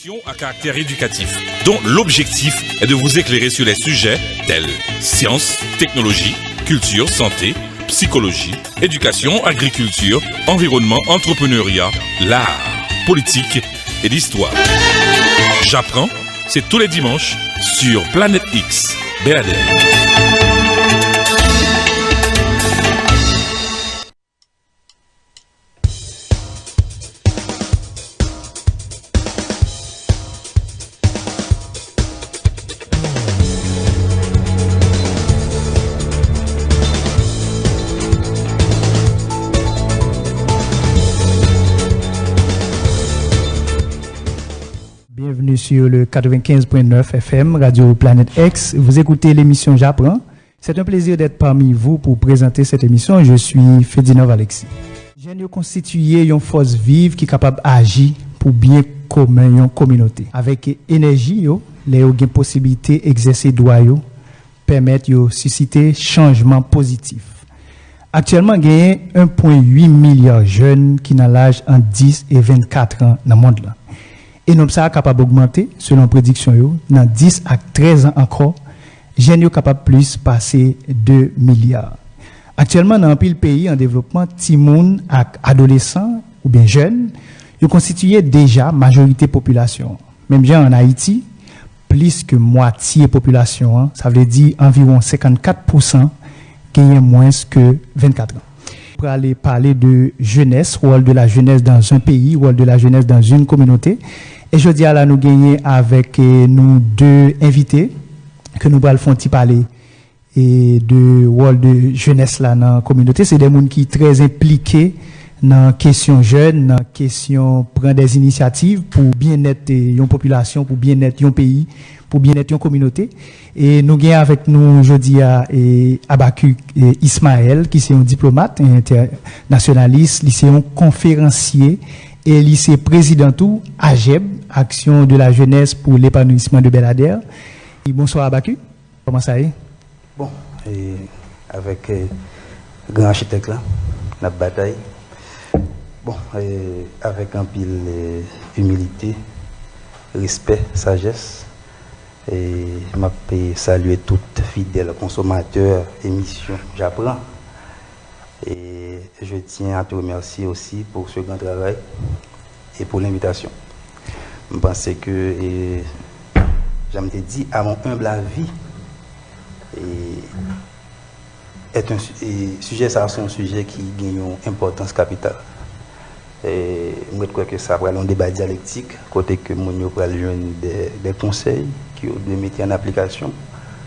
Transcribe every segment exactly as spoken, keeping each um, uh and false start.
À caractère éducatif, dont l'objectif est de vous éclairer sur les sujets tels sciences, technologie, culture, santé, psychologie, éducation, agriculture, environnement, entrepreneuriat, l'art, politique et l'histoire. J'apprends, c'est tous les dimanches sur Planète X, Beladè. Bienvenue sur le quatre-vingt-quinze point neuf F M, Radio Planète X. Vous écoutez l'émission J'apprends. C'est un plaisir d'être parmi vous pour présenter cette émission. Je suis Ferdinand Alexis. Jèn yo konstitiye yon fòs viv ki kapab aji pou byen komen yon kominote. Avèk enèji yo, lè yo gen posiblite egzèse dwa yo, pèmèt yo sisite chanjman pozitif. Aktyèlman, genyen en pwen uit milya jèn ki nan laj ant dis e vennkat an nan mond lan. E nonb sa a kapab ogmante, selon prediksyon yo, nan dis ak trèz an ankò, jèn yo kapab plis pase de milya. Aktyèlman, nan anpil peyi an devlopman, timoun ak adolesan, oubyen jèn, yo konstitiye deja majorite popilasyon an. Menm jan an Ayiti, plis ke mwatye popilasyon an, sa vle di anviwon senkannkat pousan, genyen mwens ke vennkat an. Prale pale de jeunesse, rôle de la jeunesse dans un pays, rôle de la jeunesse dans une communauté. E jodi a la, nou genyen avèk, eh, nou de envite ke nou pral fè yon ti pale, eh, de wòl de jenès la nan kominote. Se de moun ki trè enplike nan kesyon jèn, nan kesyon pran de inisyativ pou byennèt, eh, yon popilasyon, pou byennèt yon peyi, pou byennèt yon kominote. E nou gen avèk nou jodi a, eh, Habacuc, eh, Ismaël, ki se yon diplomat, entènasyonalis, li se yon konferansye, e li se prezidan tou AJEB, Action de la Jeunesse pour l'Épanouissement de Belladère. Bonswa, Habacuc. Kòman sa ye? Bon, e, avèk, e, gran achitèk la, n ap batay. Bon, e, avèk anpil, e, imilite, respè, sajès, e, m ap, e, salye tout fidèl konsomatè emisyon J'apprends. Et je tiens à te remercier aussi pour ce grand travail et pour l'invitation. M panse ke, e, jan m te di, à mon humble avis, e, est un su-, e, sijè sa a se yon sijè ki gen yon enpòtans kapital. E, m ret kwè ke sa pral yon deba dyalektik, kote ke moun yo pral jwenn de, de konsèy ke yo dwe mete an aplikasyon.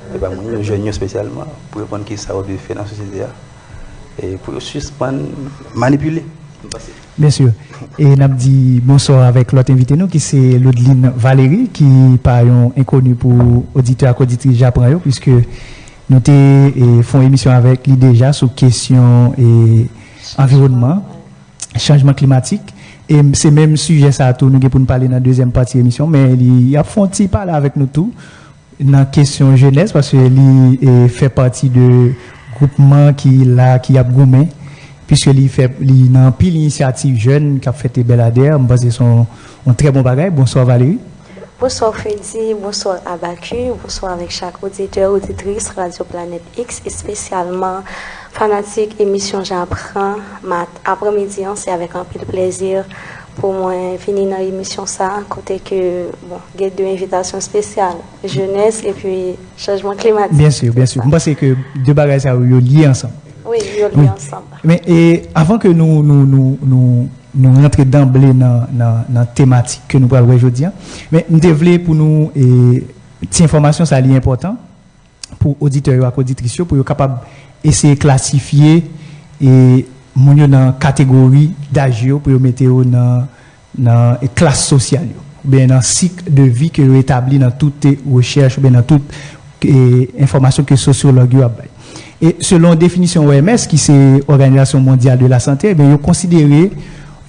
E pa moun yo, jèn yo espesyalman, pou yo konn kisa yo dwe fè nan sosyete a. E pou yo sispann manipile. M panse. Byen si. E n ap di bonswa avèk lòt envite nou, ki se Laudeline Valéry, ki pa yon enkoni pou oditè ak oditris J'apprends yo, piske nou te, e, fè yon emisyon avèk li deja sou kesyon, e, anviwònman, chanjman klimatik. E m-, se menm sijè sa a tou nou gen pou n pale nan dezyèm pati emisyon, men li ap fè yon ti pale avèk nou tou nan kesyon jenès, paske li, e, fè pati de gwoupman ki la, ki ap goumen, piske li fè, li nan anpil inisyativ jèn k ap fèt Bèladè. M panse se yon, yon trè bon bagay. Bonswa, Valéry. Bonswa, Freddy. Bonswa, Habacuc. Bonswa avèk chak oditè, oditris Radio Planète X, espesyalman fanatik emisyon J'apprends. Mat aprèmidi an, se avèk anpil plèzi pou mwen vini nan emisyon sa a, kote ke, bon, gen de envitasyon espesyal, jenès epi chanjman klimatik. Byen si, byen si. M panse ke de bagay sa yo, yo lye ansanm. Wi, yo lye ansanm. Men, e, avan ke nou, nou, nou, nou, nou rantre danble nan, nan, nan tematik ke nou pral wè jodi a, men m te vle pou nou, e, ti enfòmasyon sa li enpòtan pou oditè yo ak oditris yo, pou yo kapab eseye klasifye, e, moun yo nan kategori daj yo, pou yo mete yo nan, nan klas sosyal yo, oubyen nan sik de vi ke yo etabli nan tout, e, rechèch, oubyen nan tout, e, enfòmasyon ke sosyològ yo ap bay. E selon definisyon O M S, ki se Òganizasyon Mondyal de la Sante, ebyen, yo konsidere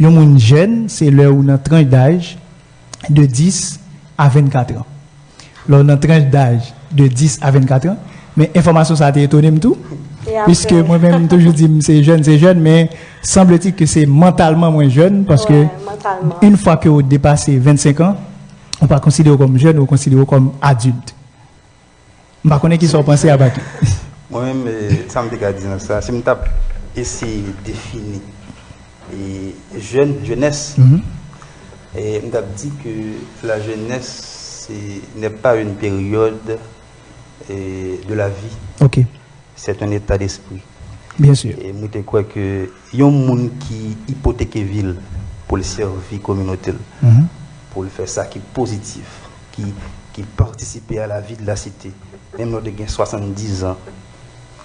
yon moun jèn, se lè ou nan tranch daj de dis a vennkat an. Lè w nan tranch daj de dis a vennkat an, men enfòmasyon sa a te etone m tou, piske mwen menm, m toujou di m se jèn, se jèn, men sanble-t-il ke se mantalman mwen jèn, paske yon fwa ke w depase vennsenk an, Ou pa konsidere w kòm jèn, ou konsidere w kòm adilt. M pa konnen kisa w panse, Abaké. Mwen menm, eh, sa m te ka di nan sa, si m t ap eseye defini eh, jèn, jenès, eh, m t ap di ke la jeunesse n'est pas une période eh, de la vie. Ok. C'est un état d'esprit. Bien sûr. E mwen te kwè ke yon moun ki ipoteke vi l pou l sèvi kominote l, Mhm. pou l fè sa ki pozitif, ki, ki patisipe a la vi de la site, menm lè w te gen swasanndizan,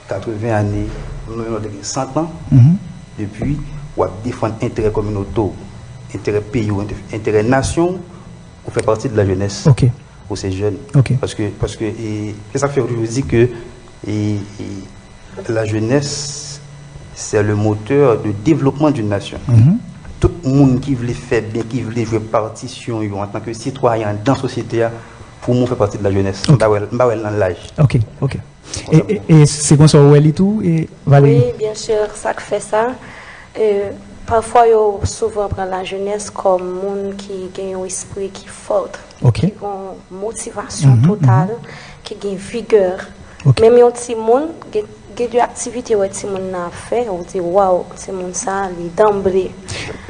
katreven ane, menm lè w te gen santan, Mhm. epi w ap defann enterè kominote w, enterè peyi w, enterè nasyon w, ou fè pati de la jeunesse. Ok. Ou se jèn. Ok. Paske, paske, e, se sa k fè yo toujou di ke, e, e, la jeunesse, c'est le moteur de développement d'une nation. Mhm. Tout moun ki vle fè byen, ki vle jwe patisyon yo antanke sitwayen anndan sosyete a, pou mwen fè pati de la jeunesse. M pa wè, m pa wè l nan laj. Ok, ok. E, e, e se konsa w wè li tou, e, Valérie? Wi, byen si, sa k fè sa. E, pafwa, yo souvan pran lajenès kòm moun ki gen yon espri ki fò, Ok. ki gen yon motivasyon total, ki gen vigè. Ok. Menm yon timoun, gen, gen de aktivite wè timoun nan ap fè, ou di, waw, timoun sa, li danble.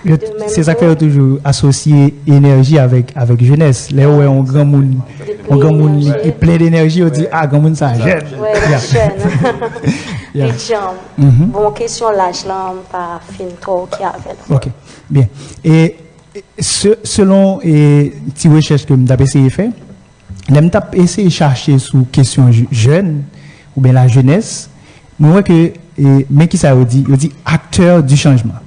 Yo- Se sa k fè yo toujou asosye enèji avèk, avèk jenès. Lè yo wè yon granmoun, yon granmoun li, li plen d enèji, yo di, ah, granmoun sa jèn. Wè, li jèn. Li Yeah. djanm. Mhm. Bon, kesyon laj lan, m pa fin twò oke avè l. Ok, byen. E, e, se, selon e, ti rechèch ke m t ap eseye fè, lè m t ap eseye chache sou kesyon je- jèn, oubyen lajenès, mwen wè ke, e, men kisa yo di, yo di acteurs du changement.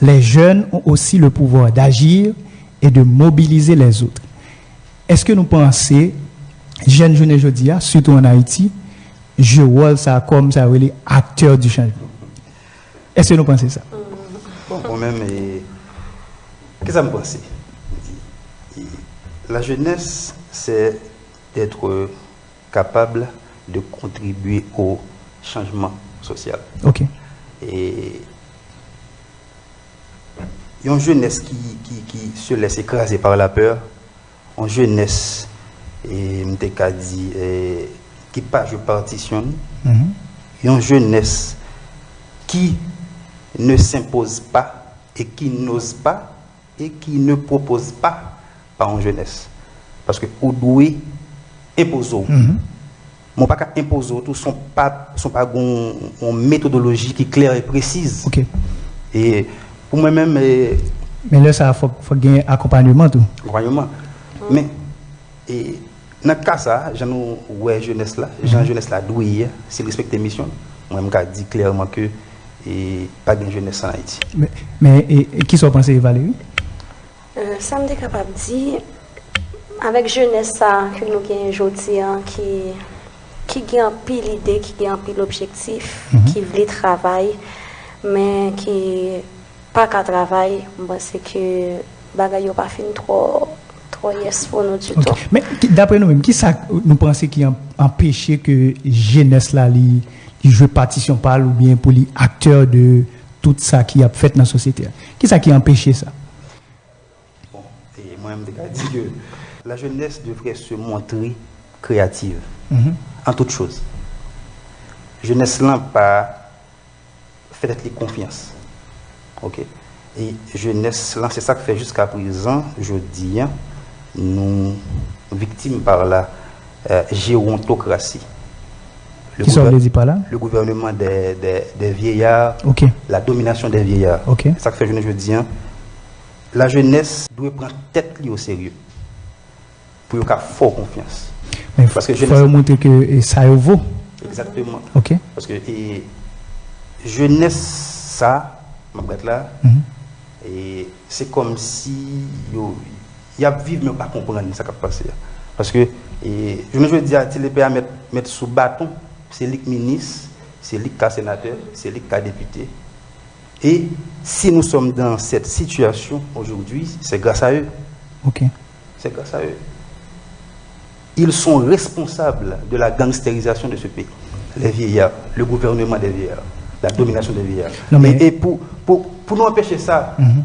Les jeunes ont aussi le pouvoir d'agir et de mobiliser les autres. Èske nou panse jèn jounen jodi a, sitou an Ayiti, jwe wòl sa kòm sa yo rele acteurs du changement? Èske nou panse sa? Bon, mwen menm, e, kisa m panse? E, la jeunesse, c'est d'être capable de contribuer au changement social. Ok. E yon jeunesse qui, qui, qui se laisse écraser par la peur, yon jeunesse, e, m te ka di, e, ki pa jwe patisyon l, Mhm. yon jeunesse qui ne s'impose pas et qui n'ose pas et qui ne propose pas pa yon jeunesse. Paske ou dwe enpoze w. Mhm. Men w pa ka enpoze w tou san w pa, san w pa gen yon, yon metodoloji ki klè e presiz. Ok. E pou mwen menm, e, Men lè sa a, fòk, fòk gen akonpanyeman tou. Akonpanyeman. Men, e, nan ka sa a, jan nou wè jenès la, jan jenès la dwe ye, si l respekte misyon l, mwen m ka di klèman ke, e, pa gen jenès an Ayiti. Men, men e, e kisa w panse, Valérie? Euh, sa m te kapab di, avèk jenès sa a ke nou genyen jodi a, ki, ki gen anpil ide, ki gen anpil objektif, Mhm. ki vle travay, men ki pa ka travay, m panse ke bagay yo pa fin twò, twò yes pou nou ditou. Ok. Men ki- dapre nou menm, kisa nou panse ki an- anpeche ke jenès la li, li jwe patisyon pa l oubyen pou li aktè de tout sa ki ap fèt nan sosyete a? Kisa ki anpeche sa? Bon, e mwen, m te ka di ke la jeunesse devrait se montrer créative Mhm. en toute chose. Jenès lan pa fè tèt li konfyans. Ok. E jenès lan, se sa k fè jiska prezan, jodi a, nou viktim par la, euh, gérontocratie. Le Kisa w gouvè- vle di pa la? Le gouvernement des, des, des vieillards, Ok. la domination des vieillards. Ok. Sa k fè jounen jodi a, la jeunesse dwe pran tèt li o serye pou yo ka fè w konfyans. Men Paske fò jenès- yo montre ke e, sa yo vo. Egzakteman. Ok. Paske e, jenès sa, m ap gade la, Mhm. e, se kòm si yo, y ap viv, men yo pa konprann sa k ap pase a. Paske, e, jounen jodi a, ti lepè a mèt, mèt sou baton, se li k minis, se li k ka senatè, se li k ka depite. Et si nous sommes dans cette situation aujourd'hui, c'est grâce à eux. Ok. C'est grâce à eux. Ils sont responsables de la gangstérisation de ce pays. Les vieillards, le gouvernement des vieillards, la domination des vieillards. Non, mais- Et, et pour, pour, pour nous empêcher ça, Mhm.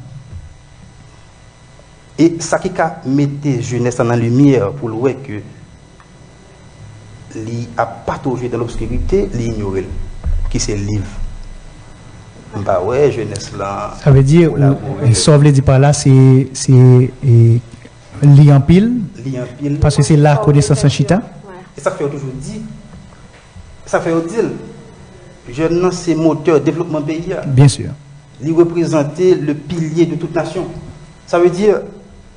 E sa ki ka mete jenès la nan limyè pou l wè ke li ap patouye dan lobskirite, li inyore l, ki se liv. M pa wè jenès lan. Sa vle di, sa w vle di pa la, se, se e, li anpil, li anpil. Paske se la konesans lan chita. E sa k fè yo toujou di, sa k fè yo di l, jèn nan se motè devlopman peyi a. Bien sûr. Li reprezante le pilier de toute nation. Sa vle di,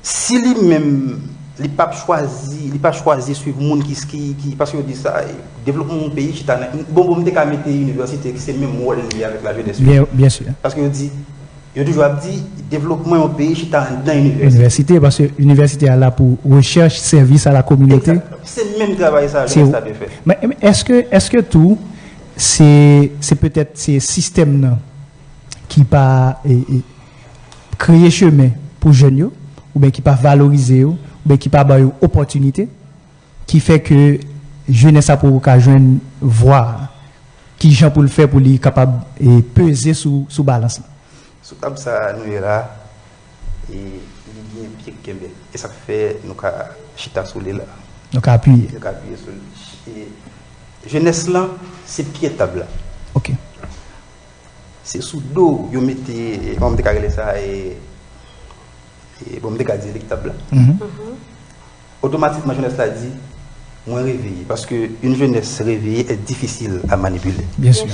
si li menm, li p ap chwazi, li pa chwazi swiv moun ki, ki, ki, paske yo di sa, devlopman yon peyi chita nan, bon, bon, m te ka mete inivèsite ki se menm wòl li avèk lajènès yo. Bien, bien sûr. Paske yo di, yo toujou ap di, devlopman yon peyi chita anndan inivèsite. Inivèsite, paske inivèsite a la pou rechèch, sèvis a la kominote. Se menm travay sa, jenès la dwe fè. Men, men èske, èske tou, se, se petèt se sistèm nan ki pa e, e, kreye chemen pou jèn yo, oubyen ki pa valorize yo, oubyen ki pa ba yo opòtinite, ki fè ke jenès la poko ka jwenn vwa a, ki jan pou l fè pou li kapab e, peze sou, sou balans lan. Sou tab sa a nou ye la, e, li gen pye k kenbe l. E sa k fè nou ka chita sou li la. Nou ka apiye. Nou ka apiye sou li. E, jenès lan, se pye tab la. Ok. Se sou do yo mete, kòman m te ka rele sa, e, e, bon, m te ka di elik tab la. Otomatikman, jenès la di, mwen reveye. Paske yon jenès reveye est difficile à manipuler. Bien sûr.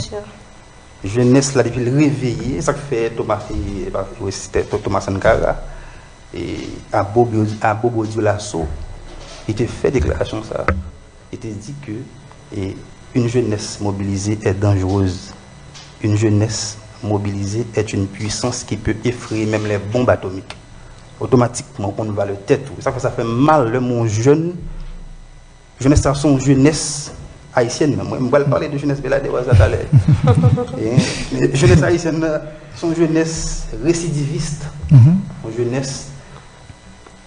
Jenès la, depi l reveye, sa k fè Thomas, e, e, Thomas Sankara, e, Abobo, Abobo Dioulasso, li te fè deklarasyon sa. Li te di ke, e, une jeunesse mobilisée est dangereuse. Une jeunesse mobilisée est une puissance qui peut effrayer même les bombes atomiques. Otomatikman, ou konn valè tèt ou. Sa fè, sa fè m mal lè m wè yon jèn, jenès sa se yon jenès ayisyèn. Mwen, m pral pale de jenès beladèwaz la talè. E, jenès ayisyèn nan, se yon jenès residivis, yon jenès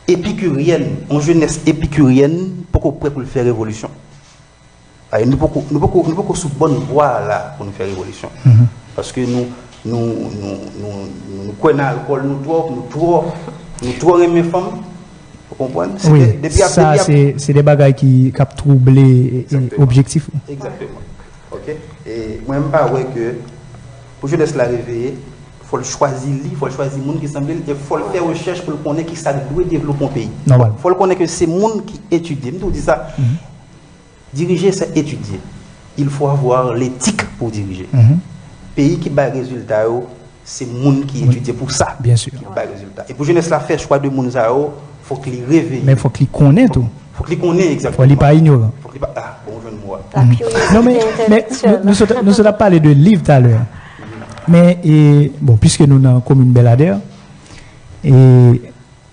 epikiryèn, yon jenès epikiryèn poko prè pou l fè revolisyon. Ay, nou poko, nou poko, nou poko sou bòn vwa a la pou nou fè revolisyon. Paske nou, nou, nou, nou, nou, nou kwè nan alkòl, nou twò, nou twò, nou twò renmen fanm. Ou konprann? Se Wi, de- depi ap- sa depi ap- se se de bagay ki k ap twouble e, e, Egzakteman. objektif ou. Egzakteman. Ok? E mwen, m pa wè ke pou jenès la reveye, fò l chwazi li, fò l chwazi moun ki sanble l, e fò l fè rechèch pou l konnen ki sa k dwe devlope yon peyi. Nòmal. Fò l konnen ke se moun ki etidye. M toujou di sa, dirije se etidye. Il faut avoir l'éthique pour diriger. Peyi ki bay rezilta yo, se moun ki etidye pou sa ki bay rezilta. E pou jenès la fè chwa de moun sa yo, fòk li reveye. Men fòk li konnen tou. Fòk li konnen, egzakteman. Fòk li pa inyoran. Fòk li pa, ah, bon, ou jwenn mo a. Non, men, men nou, nou sot, nou sot ap pale de liv talè. Men, e, bon, piske nou nan komin Bèladè, e,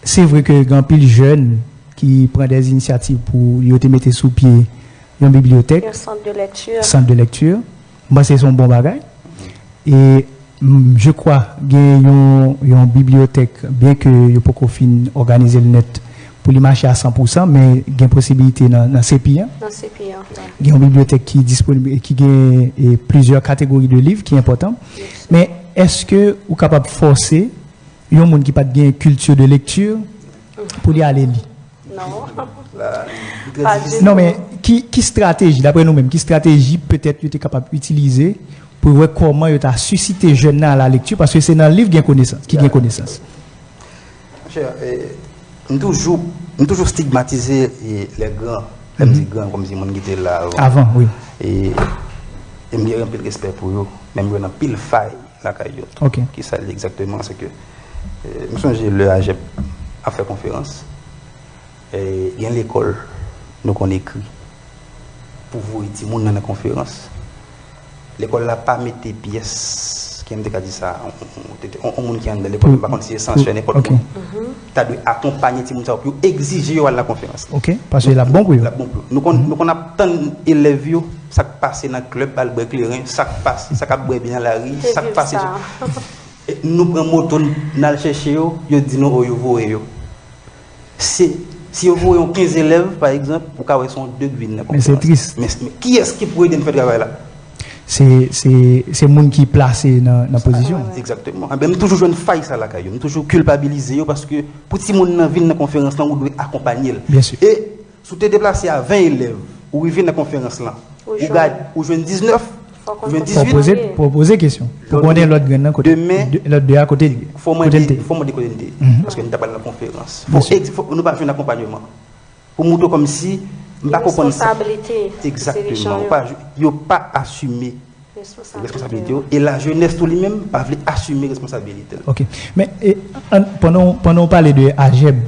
se vre ke gen anpil jèn ki pran de inisyativ pou yo te mete sou pye yon bibliyotèk, Yon sant de lèkti. Sant de lèkti. M panse se yon bon bagay. E, m, je crois, gen yon, yon bibliyotèk, byen ke yo poko fin òganize l nèt pou li mache a san pou san, men gen posibilite nan, nan sepi an. Nan sepi an, wi. Gen yon bibliyotèk ki disponib, e ki gen, e, plizyè kategori de liv ki enpòtan. Men èske ou kapab fòse yon moun ki pa t gen kilti de lekti pou li ale li? Non. Non, men ki, ki estrateji, dapre nou menm, ki estrateji petèt yo te kapab itilize pou wè kòman yo ta sisite jèn nan a la lekti, paske se nan liv gen konesans, ki gen konesans. Monchè, eh, m toujou, m toujou stigmatize, eh, les grands. Lè m di gran, kòmsi moun ki te la avan. Avan, wi. E, e m gen anpil respè pou yo, men m jwenn anpil fay lakay yo tou. Ok. Kisa l ye egzakteman? Se ke, eh, m sonje lè AGEP ap fè konferans, eh, gen lekòl nou konn ekri pou voye timoun nan nan konferans. Lekòl la pa mete pyès, kijan m te ka di sa, on, on, on, on moun ki anndan lekòl, m pa konn si se sansè nenpòt moun, ta dwe akonpanye timoun sa yo pou yo egzije yo al nan konferans la. Ok, paske l ap bon pou yo. L ap bon pou yo. Nou konn, nou konn ap tann elèv yo, sa k pase nan klèb, al bwè kleren, sa k pase, sa k ap bwè byen nan lari, sa k pase. E, nou pran moto n, n al chèche yo, yo di nou, o, yo voye yo. Se, si yo voye yon kenz elèv, pa egzanp, ou ka wè se yon de k vin nan konferans. Men se tris. Men, men kiyès ki pou ede n fè travay la? se, se, se moun ki plase nan, nan pozisyon. Egzakteman. Enben, m toujou jwenn fay sa lakay yo. M toujou kilpabilize yo paske pou timoun nan vin nan konferans lan, ou dwe akonpanye l. Byensi. E si w te deplase a ven elèv, ou rive nan konferans lan, ou gad, ou jwenn diznèf, ou jwenn dizuit. Fò w poze, fò w poze kesyon. Pou konnen lòt grenn nan kote. Demen, lòt de a kote l ye. Fò w mande kote l te ye. Paske n t ap al nan konferans. Fò, fò nou pa jwenn akonpanyeman. Pou moutre w kòmsi m pa konprann sa. Egzakteman. Ou pa, yo pa asime responsabilite yo. E lajenès tou li menm pa vle asime responsabilite l. Ok. Men, e, pandan, pandan w pale de AJEB,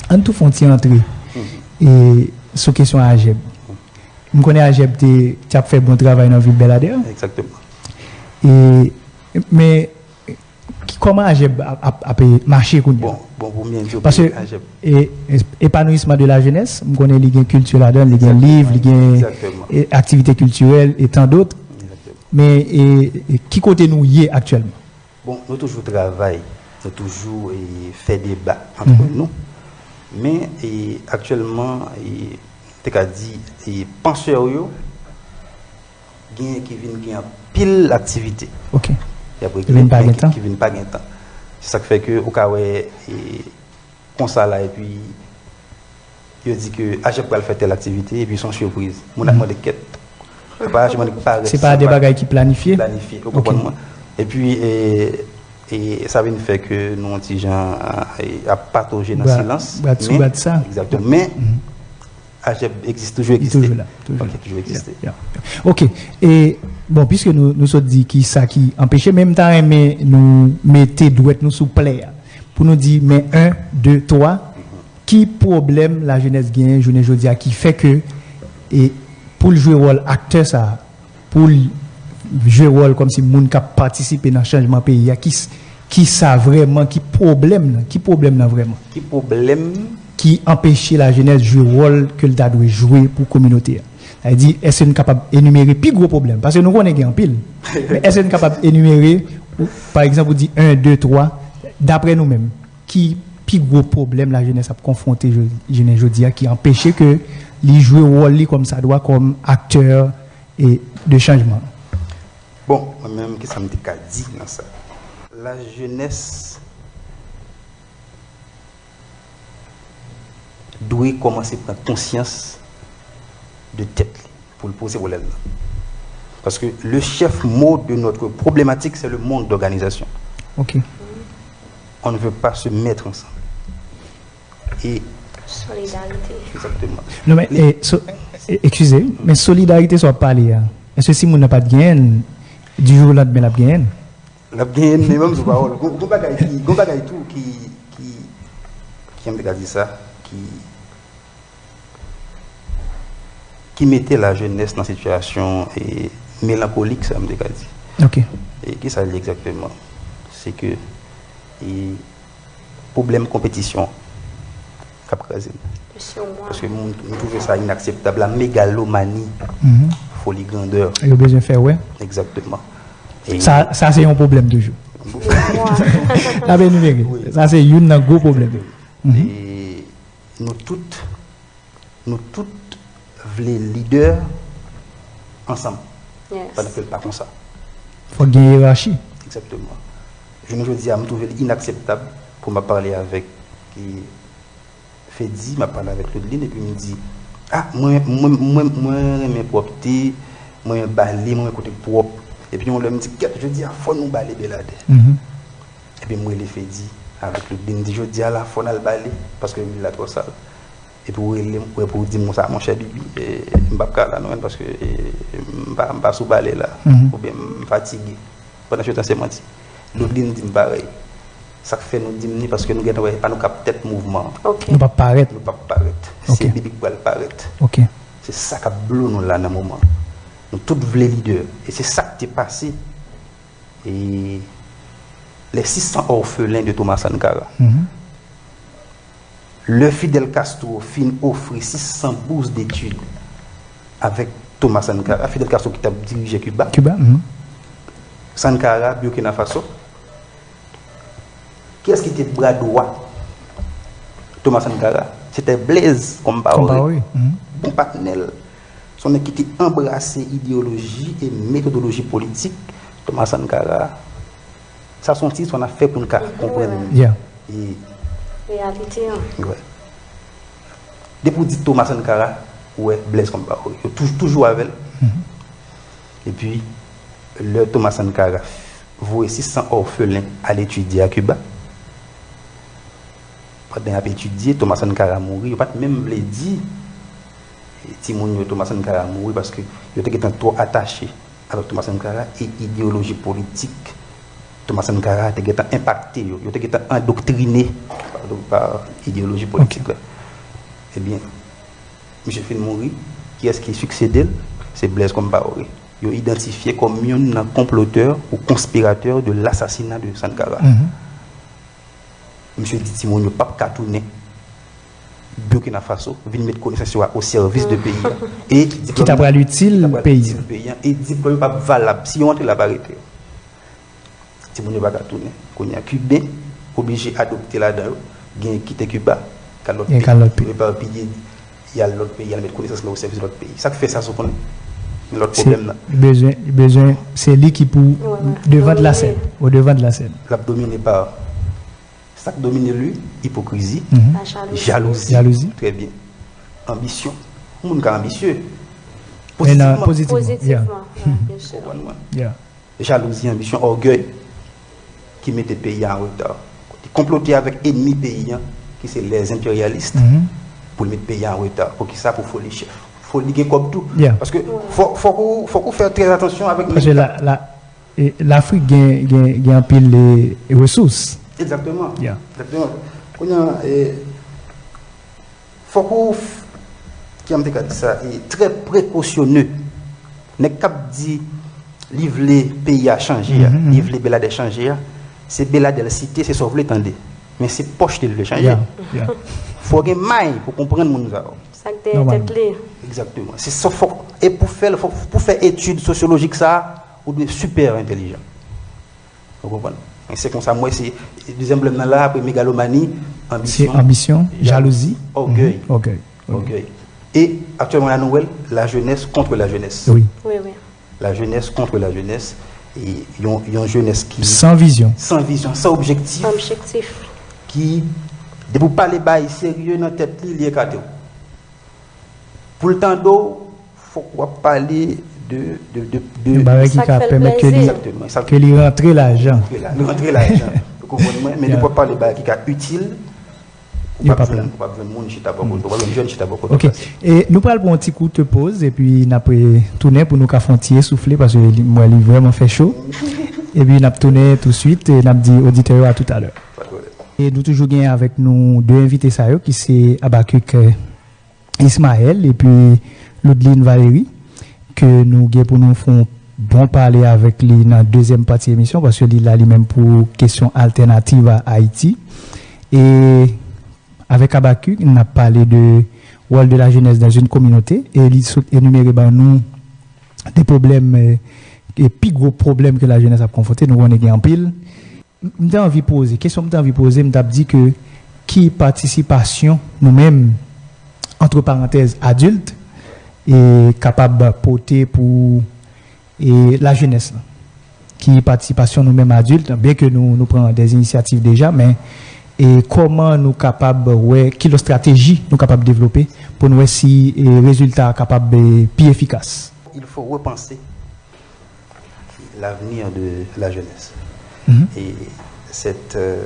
ann tou fè yon ti antre e, sou kesyon AJEB. M konnen AJEB te, te ap fè bon travay nan vil Bèladè. Egzakteman. E, men, Ki, kòman AJEB ap, ap, ap mache kounye a? Bon, bon, pou m byen di w, AJEB. Paske e, e, epanouisman de la jeunesse, m konnen li gen kilti ladan l, li gen liv, li gen e, aktivite kiltirèl e tan dòt. Men e, e, ki kote nou ye aktyèlman? Bon, nou toujou travay, nou toujou e, fè deba antre nou. Men e, aktyèlman, e, te ka di, e, pansè yo, genyen ki vin gen anpil aktivite. Ok. Ki vin pa gen tan. Ki vin pa gen tan. Se sa k fè ke ou ka wè e, konsa la epi yo di ke AJEB pral fè tèl aktivite epi se yon sipriz. Moun ap mande kèt. Preparasyon mande parèt. Se pa de bagay ki planifye? Planifye, ou konprann mwen. Epi e, e sa vin fè ke nou yon ti jan e, ap patoje nan silans. Brad sou brad sa. Egzakteman. Men AJEB egzis, toujou egziste. Li toujou la. Toujou la. Ok, toujou egziste. Ok. E, bon, piske nou, nou sot di ki sa ki anpeche, men m ta renmen nou mete dwèt nou sou plè a. Pou nou di, men en, de, twa, ki pwoblèm lajenès genyen jounen jodi a ki fè ke, e, pou l jwe wòl aktè sa a, pou l jwe wòl kòmsi moun k ap patisipe nan chanjman peyi a, ki, ki sa vrèman, ki pwoblèm nan, ki pwoblèm nan vrèman? Ki pwoblèm? Ki anpeche lajenès jwe wòl ke l ta dwe jwe pou kominote a? Sa vle di, èske n kapab enimere pi gwo pwoblèm? Paske nou konnen gen anpil. Men èske n kapab enimere, pa egzanp, ou di en, de, twa, daprè nou menm, ki pi gwo pwoblèm lajenès ap konfwonte jounen jodi a ki anpeche ke li jwe wòl li kòmsadwa kòm aktè e de chanjman. Bon, mwen menm, kisa m te ka di nan sa? Lajenès dwe kòmanse pran konsyans de tèt li pou l poze pwoblèm nan. Paske le chef mot de notre problématique, c'est le manque d'organisation. Ok. On ne veut pas se mettre ensemble. E solidarite. Egzakteman. Non, men, e, so, e, eskize, men solidarite sa w ap pale a, èske si moun nan pa t genyen l, di jou o landmen l ap genyen l? L ap genyen l, men ban m di w pawòl. Gon, gon bagay ki, gon bagay tou ki, ki, ki, jan m te ka di sa, ki, ki mete lajenès nan sitiyasyon e, melankolik, sa m te ka di. Ok. E kisa l ye egzakteman? Se ke e, pwoblèm konpetisyon k ap kraze nou. Paske m, m twouve sa inakseptab, la megalomani, foli grandè. Yo bezwen fè wè. Egzakteman. Sa, sa se yon pwoblèm toujou. N ap enimere. Sa se youn nan gwo pwoblèm. E nou tout, nou tout vle lidè ansanm. Pandan ke l pa konsa. Fòk gen yerachi. Egzakteman. Jounen jodi a, m twouve l inakseptab pou m ap pale avèk e, Fedi, m ap pale avèk Loudline, epi m di, a, mwen, mwen, mwen, mwen renmen pwòpte, mwen renmen bale, mwen renmen kote k pwòp. Epi yon lè m di, gèt, jodi a, fò nou bale Beladè. Epi m rele Fedi avèk Loudline, m di, jodi a la, fò n al bale, paske vil la twò sal. Epi w rele m, w, epi w di m konsa, monchè Bibi, e, m p ap ka la non, paske e, m pa, m pa sou bale la, oubyen m fatige. Pandan se tan se manti. Loudline di m parèy. Sa k fè nou di m ni, paske nou gentan wè, e pa nou k ap tèt mouvman an. Ok. Nou p ap parèt. Nou p ap parèt. Ok. Se Bibi k pral parèt. Ok. Se sa k ap blo nou la nan moman an. Nou tout vle lidè. E se sa k te pase. E les six cents orphelins de Thomas Sankara. Lè Fidel Castro fin ofri sis san bourses d'études avèk Thomas Sankara, Fidel Castro ki t ap dirije Kiba, Sankara, Burkina Faso, kiyès ki te bra dwa Thomas Sankara? Se te Blaise Compaoré, bon patnè l. yon nèg ki te anbrase ideyoloji e metodoloji politik Thomas Sankara. Sa se yon ti istwa n ap fè pou n ka konprann Yeah. e Reyalite an. Wè. Depi w di Thomas Sankara, ou wè Blaise Compaoré. Yo touj- toujou avè l. Epi, lè Thomas Sankara voye sis san òfelen al etidye a Kiba, pandan y ap etidye, Thomas Sankara mouri, yo pa t menm vle di timoun yo Thomas Sankara mouri paske yo te gentan twò atache avèk Thomas Sankara e ideyoloji politik Thomas Sankara te gentan enpakte yo, yo te gentan andoktrine pa, pa ideyoloji politik la. Ebyen, misye fin mouri, kiyès ki siksede l? Se Blaise Compaoré. Yo idantifye kòm youn nan konplotè ou konspiratè de lasasina de Sankara. Misye di timoun yo p ap ka tounen Burkina Faso vin met konesans yo a o sèvis de peyi a. E Ki ta pral itil peyi a. Peyi a. E diplòm yo p ap valab. Si yo antre la, pa rete. Timoun yo pa ka tounen. Kounye a, Kiben oblije adopte ladan yo. Gen kite Kiba, kal lòt Gen kal lòt peyi. Epapiye, y al lòt peyi, y al met konesans la o sèvis lòt peyi. Sa k fè sa, se w konnen? Men lòt Se pwoblèm nan. bezwen, bezwen, se li ki pou devan de la sèn, o devan de la sèn. L ap domine pa sa k domine li, ipokrizi, Mhm. La jalouzi. jalouzi. Jalouzi. Trè byen. Anbisyon. Yon moun ka anbisye. Men nan Pozitivman. pozitivman. Yeah. Pozitivman, wi, byen si. Konprann mwen? Yeah. Jalouzi, anbisyon, ògèy ki mete peyi a an reta. Li konplote avèk enmi peyi a, ki se lèzenperyalis, Mhm. pou l met peyi a an reta. Poukisa? Pou foli chèf. Foli gen kòb tou. Yeah. Paske fò- fòk ou, fòk ou fè trè atansyon avèk Paske la, la, e, Lafrik gen, gen, gen anpil e, resous. Egzakteman. Yeah. Egzakteman. Kounye a, e, fòk ou, f- kijan m te ka di sa, e, trè prekosyone. Nèg k ap di li vle peyi a chanje a, Mhm, mhm. Li vle Beladè chanje a, se Beladè l site, se sa w vle tande. Men se pòch li l vle chanje. Yeah, yeah. Fò gen may pou konprann moun sa yo. Sa k dèyè tèt li. Egzakteman. Se sa fòk. E pou fè l, fòk, pou fè etid sosyolojik sa a, ou dwe sipè entèlijan. Ou konprann? Men se konsa m wè se dezyèm pwoblèm nan la, apre megalomani, Se anbisyon, anbisyon, jalouzi, ògèy. Ògèy. Ògèy. E aktyèlman la nou wè l, la jeunesse contre la jeunesse. Wi. Wi, wi. La jeunesse contre la jeunesse. E yon, yon jeunesse ki San vizyon. San vizyon, san objektif, Objektif. Ki depi w pale bay serye nan tèt li, li ekate w. Pou l tande w, fòk w ap pale de de de de Yon bagay ki Sa k ka fè l pèmèt ke li plezi. Egzakteman, sa ke li rantre lajan. Rantre la- rantre lajan. Ou konprann mwen? Men Yeah. depi w ap pale bagay ki ka itil, ou Yo p pa ap jwenn, pran. Ou p ap jwenn moun chita bò kote, ou p ap jwenn jèn chita bò kote. Ok. E nou pral pran yon ti kout poz epi n ap retounen pou nou ka fè yon ti esoufle paske li, mwen li vrèman fè cho. Epi n ap tounen touswit e n ap di oditè yo a toutalè. Pa de pwoblèm. E nou toujou gen avèk nou de envite sa yo ki se Habacuc eh, Ismaël epi Ludline Valéry ke nou gen pou nou fè yon bon pale avèk li nan dezyèm pati emisyon paske li la li menm pou kesyon altènativ a Ayiti. E avèk Habacuc, n ap pale de wòl de la jeunesse dans une communauté e li sot enimere ban nou de pwoblèm, eh, e pi gwo pwoblèm ke la jeunesse ap konfwonte, nou konnen gen anpil. M te anvi poze, kesyon m te anvi poze, m t ap di ke ki patisipasyon nou menm, antre parantèz, adilt, e kapab pote pou e la jeunesse la? Ki patisipasyon nou menm adilt, byen ke nou, nou pran de inisyativ deja, men e kòman nou kapab wè, ki lòt estrateji nou kapab devlope pou nou wè si e rezilta a kapab e pi efikas? Il faut repenser l'avenir de la jeunesse. Mhm. Et cette euh,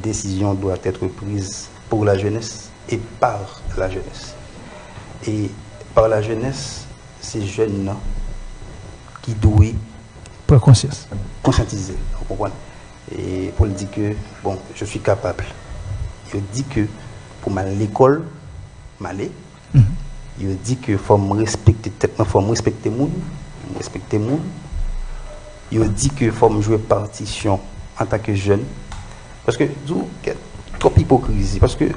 décision doit être prise pour la jeunesse et par la jeunesse. Et par la jeunesse, se jèn nan ki dwe Pran konsyans. Konsyantize, ou konprann? E pou l di ke, bon, je suis capable. Yo di ke pou m al lekòl, m ale. Yo di ke fò m respekte tèt mwen, fò m respekte moun, m respekte moun. Yo di ke fò m jwe patisyon antanke jèn. Paske, di w, kèt, twòp ipokrizi. Paske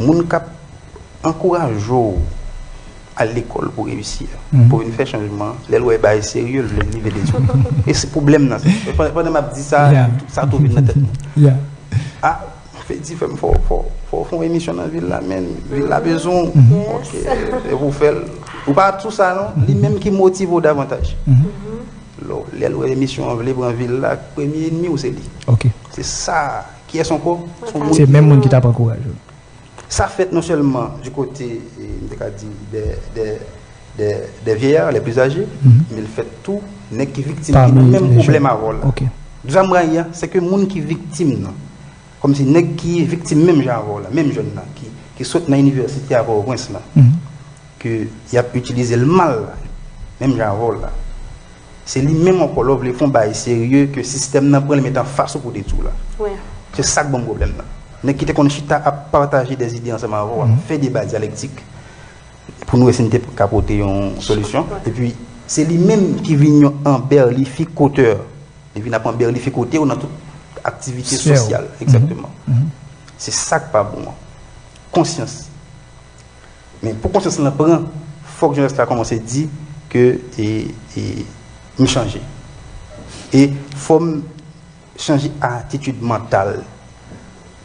moun k ap ankouraje w al lekòl pou reyisi a, pou vin fè chanjman, lè l wè bagay serye, l vle, li vle detwi. E se pwoblèm nan. Se- Pandan m ap di sa, Yeah. Sa tou vin nan tèt mwen. Yeah. Ah, Fè di, frè m, fò, fò, fò w fè yon emisyon nan vil la, men vil la bezwen w. Ok, e pou w fè l. Ou pa tou sa, non? Li menm ki motive w davantaj. Lè w, lè l wè emisyon an vle pran vil la, premye enmi w se li. Ok. Se sa. Kiyès ankò? Se yon moun. Se menm moun ki t ap ankouraje w. Sa fèt non sèlman du kote, e, m te ka di, dè, dè, dè, dè vyeyar, les plus âgés, men l fèt tou nèg ki viktim, ki nan menm pwoblèm avè w la. Dwa m rayi a, se ke moun ki viktim nan, kòmsi nèg ki viktim menm jan avè w la, menm jèn nan, ki, ki sot nan inivèsite a Pòtoprens lan, ke y ap itilize l mal la, menm jan avè w la. Se li menm ankò, lè w vle fè yon bagay serye, ke sistèm nan pran l met anfas ou pou detwi w la. Se sa k ban m pwoblèm nan. Nèg ki te konn chita ap pataje dè zide ansanm avè w, ap fè deba dyalektik pou nou wè si n te ka pote yon solisyon. Epi, se li menm ki vin yon anbèlifikatè. Li vin ap anbèlifikote w nan tout aktivite sosyal. Egzakteman. Se sa k pa bon an. Konsyans. Men pou konsyans lan pran, fòk jenès la kòmanse di ke, e, e, m chanje. E fò m chanje atitid mantal.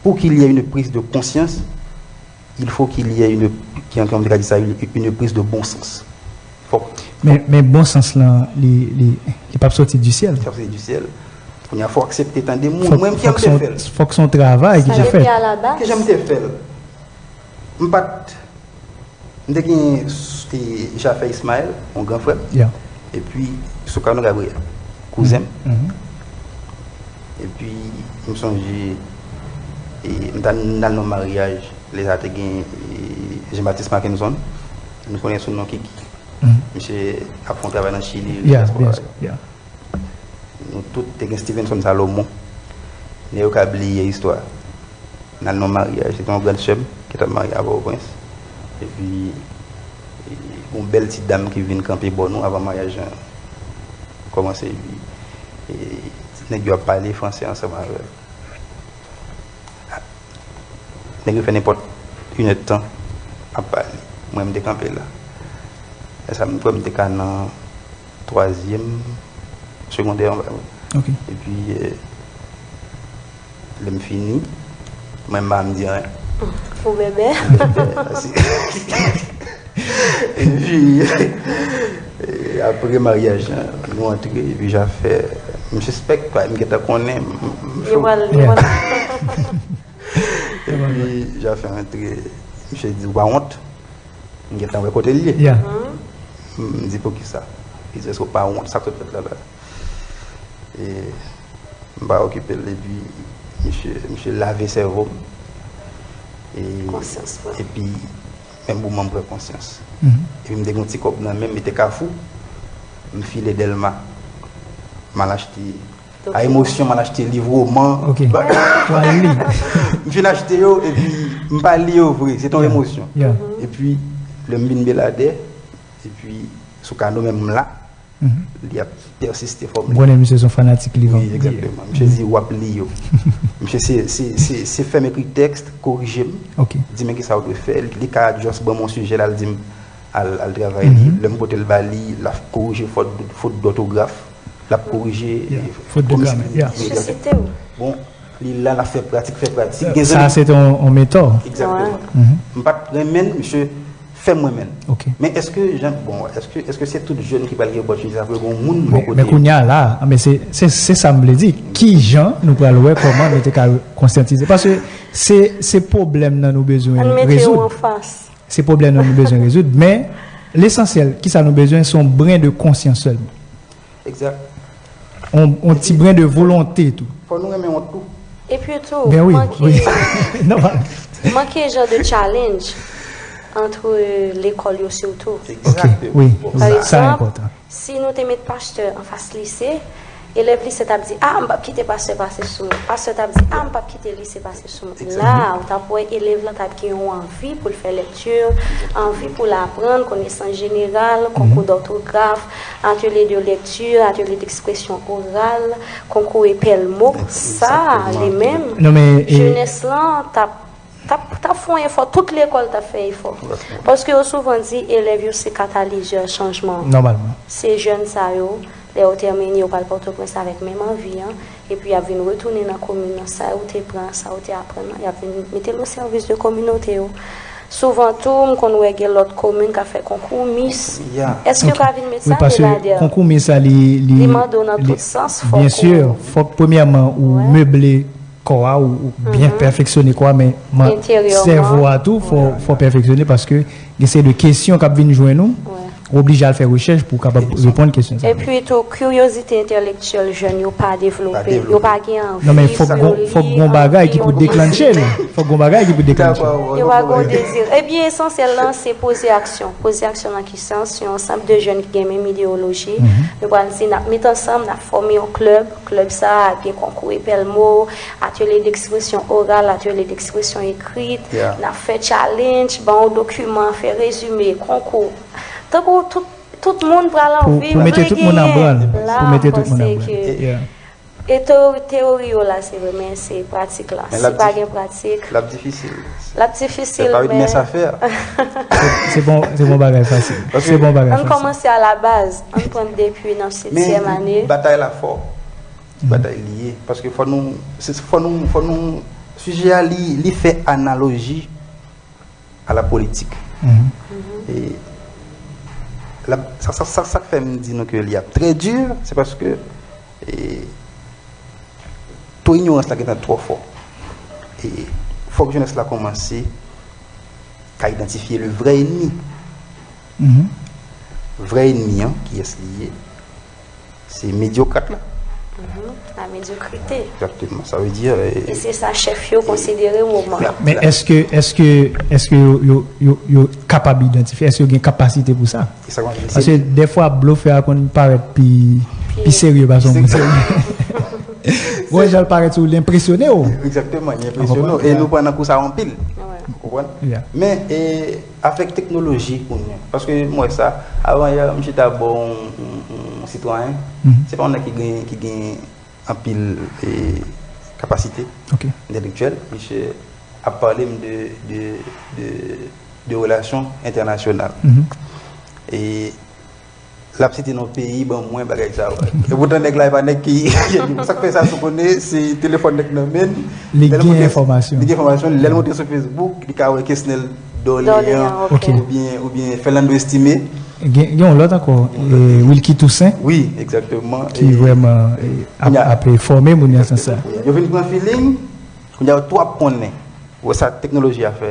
Pour qu'il y ait une prise de conscience, il faut qu'il y ait une, ki, kòman m te ka di sa, une, une prise de bon sens. Fòk. Men, men bon sans lan, li, li, li p ap soti di syèl. Li p ap soti di syèl. Kounye a, fò w aksepte tande moun. Mwen menm, ki jan m te fè l? Fòk se yon travay ki dwe fèt. Ki jan m te fè l? M pa t, m te gen, e, Jafè Ismaël, yon gran frè m. Epi Soukano Gabriel, kouzen m. Epi m sonje, e, m t al, m t al nan maryaj, lè sa te gen, e, Jean Baptiste Mackenson. Nou konnen sou non Kiki. Misye ap fè yon travay nan Chili, dyaspora. Nou tout te gen Stevenson Salomon. Nèg yo ka bliye istwa. N al nan maryaj, se te yon grann sè m ki t ap marye a Pòtoprens. Epi, e, yon bèl ti dam ki vin kanpe bò nou avan maryaj lan kòmanse. Epi, e, nèg yo ap pale franse ansanm avè l. Nèg yo fè nenpòt inèdtan ap pale. Mwen, m te kanpe la. Lè sa, m kwè m te ka nan twazyèm segondè anba mwen. Epi, e, lè m fini, mwen, m pa janm di anyen. Ou bèbè? Epi, e, apre maryaj lan, nou antre, epi Jafè, m sispèk, m gentan konnen, m, m cho. Epi Jafè antre, misye di, "Ou pa wont?" M gentan wè kote l ye. M di, "Poukisa?" Li di, "Èske w pa wont sa k sot fèt la la?" E m pa okipe l, epi misye, misye lave sèvo m. E, epi, menm moman m pran konsyans. Epi m te gen yon ti kòb nan men m, li te Kafou. M file Dèlma. M al achte, a emosyon, m al achte liv woman. M fin achte yo, epi m pa li yo vre. Se te yon emosyon. Epi, lè m vin Beladè, epi Soukano menm m la, li ap pèsiste fò m li. M konnen misye se yon fanatik liv. Wi, egzakteman. Misye di, "W ap li yo." Misye se, se, se, se fè m ekri tèks, korije m, di m kisa w dwe fè. Li ka just ban m yon sijè, l al di m, al, al travay li. Lè m pote l ba li, l ap korije fòt, fot dòtograf, l ap korije fot de gramè. Bon, li la, l ap fè pratik, fè pratik. Sa se te yon, yon metò. Egzakteman. M pa t renmen l, misye fè m renmen l. Men èske, jan, bon, èske, èske se tout jèn ki pral gen opòtinite sa, pou gen moun bò kote yo? Men kounye a la, men se, se, se sa m vle di. Ki jan nou pral wè kòman nou te ka konsyantize? Paske se, se pwoblèm nan nou bezwen rezoud. Se pwoblèm nan nou bezwen rezoud, men lesansyèl, kisa nou bezwen, se yon bren de konsyans sèlman. Egzak. On, on ti bren de volonte tou. Fò nou renmen wont tou. Epi tou, manke, manke jan de challenge ant lekòl yo sitou. Egzakteman. Wi, wi, sa enpòtan. Si nou te met pastè anfas lise, elèv lise t ap di, "A, m p ap kite pastè pase sou mwen." Pastè t ap di, "A, m p ap kite lise pase sou mwen." La, ou t ap wè elèv lan t ap gen yon anvi pou l fè lèkti, anvi pou l aprann, konesans jeneral, konkou dòtograf, atelier de lecture, atelier d'expression orale, konkou epèl mo. Sa, li menm, jenès lan t ap, t ap, t ap fè yon efò, tout lekòl t ap fè efò. Paske yo souvan di elèv yo se katalizè chanjman. Nòmalman. Se jèn sa yo, Lè yo tèmine, yo pral Pòtoprens avèk menm anvi an, epi y ap vin retounen nan komin nan, sa yo te pran, sa yo te aprann nan, y ap vin mete l o sèvis de kominote yo. Souvan tou, m konn wè gen lòt komin k ap fè konkou Miss. Èske yo ka vin met sa, Miladè? Konkou Miss la, li, li, li mande w nan tout sans, fòk ou... Byen si, fòk premyèman ou meble kò a, ou, ou byen pèfeksyone kò a, men sèvo a tou, fò, fò pèfeksyone, paske gen seri de kesyon k ap vin jwenn ou, ou oblije al fè rechèch pou w kapab reponn kesyon sa yo. Epi tou, kiryozite entèlektyèl jèn yo pa devlope, yo pa gen anvi pou yo li, anvi yo li. Non, men fòk gon, fòk gon bagay ki pou deklanche l. Fòk gon bagay ki pou deklanche l. Yo pa gon dezi. Ebyen, esansyèl lan, se poze aksyon. Poze aksyon nan ki sans? Yon ansanm de jèn ki gen menm ideyoloji. Nou pral di, n ap met ansanm, n ap fòme yon klèb. Klèb sa a ap gen konkou epèl mo, atelye dekspresyon oral, atelye dekspresyon ekrit, n ap fè challenge, ban w dokiman, fè rezime, konkou. Tankou tout, tout moun pral anvi genyen. Pou, pou mete tout moun an branl. Pou mete tout moun an branl. E teori, teori yo la, se vre, men se pratik la. Si pa gen pratik, l ap difisil. L ap difisil, men... Se, se bon, se bon bagay fasil. Se bon bagay fasil. Ann kòmanse a la baz. Ann pran depi nan setyèm ane. Men batay la fò. Batay li ye. Paske fò nou, se, fò nou, fò nou, sijè a, li, li fè analoji a la politik. E la, sa, sa, sa, sa k fè m di nou ke li ap trè di, se paske, e, to inyorans la gentan twò fò. E fòk jenès la kòmanse ka idantifye le vrè enmi. Vrè enmi an, kiyès li ye? Se medyokrat la. La medyokrite. Egzakteman. Sa vle di, e... E se sa chèf yo konsidere moman. Men èske, èske, èske yo, yo, yo, yo kapab idantifye, èske yo gen kapasite pou sa? Paske dèfwa, blofè a konn parèt pi, pi serye pase yon moun serye. Bon, jan l parèt sou, li enpresyone w. Egzakteman, li enpresyone w. E nou pran nan kou sa anpil. Ou konprann? Men, e, avèk teknoloji kounye a. Paske m wè sa, avan yè, m chita bò yon, yon, yon sitwayen, se pa yon nèg ki gen, ki gen anpil, e, kapasite entèlektyèl. Misye ap pale m de, de, de, de relasyon entènasyonal. E l ap site non peyi ban mwen, bagay sa yo. Epoutan nèg la e pa nèg ki, sa k fè sa, si w konnen, se telefòn nèg nan men l. Li gen enfòmasyon. Li gen enfòmasyon. Lè l monte sou Facebook, li ka wè Kesnel Dorlean, oubyen, oubyen Fernando Estimé. Gen, gen yon lòt ankò, e, Wilky Toussaint. Wi, egzakteman. Ki vrèman, e, ap, ap fòme moun nan sans sa. Yo vin pran feeling, kounye a yo tou ap konnen. Ou wè sa teknoloji a fè.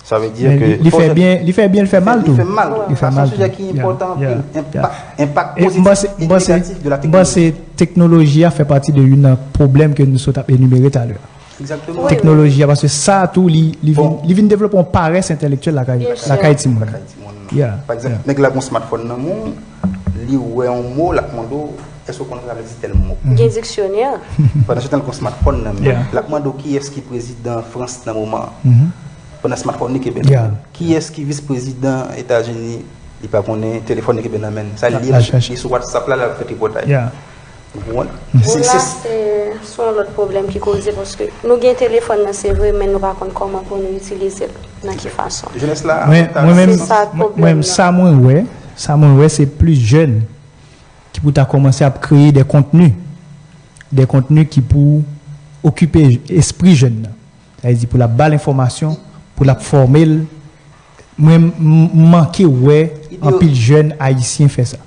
Sa vle di ke li fè byen, li fè byen, li fè mal tou. Li fè mal tou. Li fè mal tou. Sa se yon sijè ki enpòtan anpil. Enpak, enpak pozitif e negatif de la teknoloji. M panse teknoloji a fè pati de youn nan pwoblèm ke nou sot ap enimere talè. Egzakteman. Teknoloji a, paske sa tou, li, li vin, li vin devlope yon parès entèlektyèl lakay, lakay timoun. Lakay timoun nan. Pa egzanp, nèg la gon smartphone nan men w, li wè yon mo, l ap mande w, èske w konn sa vle di tèl mo? Gen diksyonè. Pandan se tan l gon smartphone nan men l, l ap mande w kiyès ki prezidan Frans nan moman an. Pandan smartphone li kenbe nan men l. Kiyès ki vis prezidan Etazini, li pa konnen, telefòn li kenbe nan men l. Sa li, li sou WhatsApp la, l ap fè tripotay. Ou konprann? Bon, la, se, se yon lòt pwoblèm ki koze, paske nou gen telefòn nan, se vre, men nou pa konn kòman pou nou itilize l, nan ki fason. Jenès la, mwen menm, sa k pwoblèm nan. Sa mwen wè, sa mwen wè, se plis jèn ki pou ta kòmanse ap kreye de kontni, de kontni ki pou okipe espri jèn nan. Sa vle di pou l ap ba l enfòmasyon, pou l ap fòme l. Mwen, m, m manke wè anpil jèn ayisyen fè sa.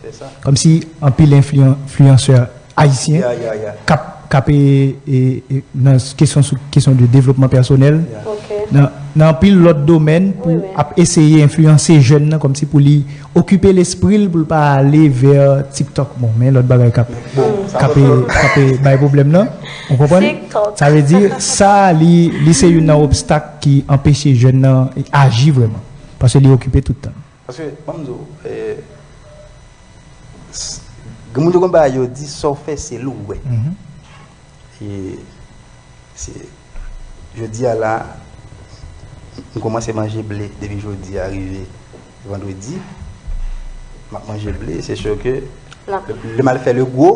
Kòmsi anpil enfliyan-, enfliyansè ayisyen k ap, k ap, e, e, e, nan kesyon sou kesyon de devlopman pèsonèl, nan, nan anpil lòt domèn pou ap eseye enfliyanse jèn nan kòmsi pou li okipe lespri l pou l pa ale vè TikTok. Bon, men lòt bagay k ap, k ap, k ap bay pwoblèm nan. Ou konprann? Sa vle di, sa, li, li se youn nan obstak ki anpeche jèn nan aji vrèman. Paske li okipe tout tan. Paske, ban m di w, eh, s-, gen moun yo gen bagay yo di, sa w fè, se li w wè. E se, jodi a la, m kòmanse manje ble depi jodi a rive vandredi. M ap manje ble, se si ke lè, lè m al fè le gwo,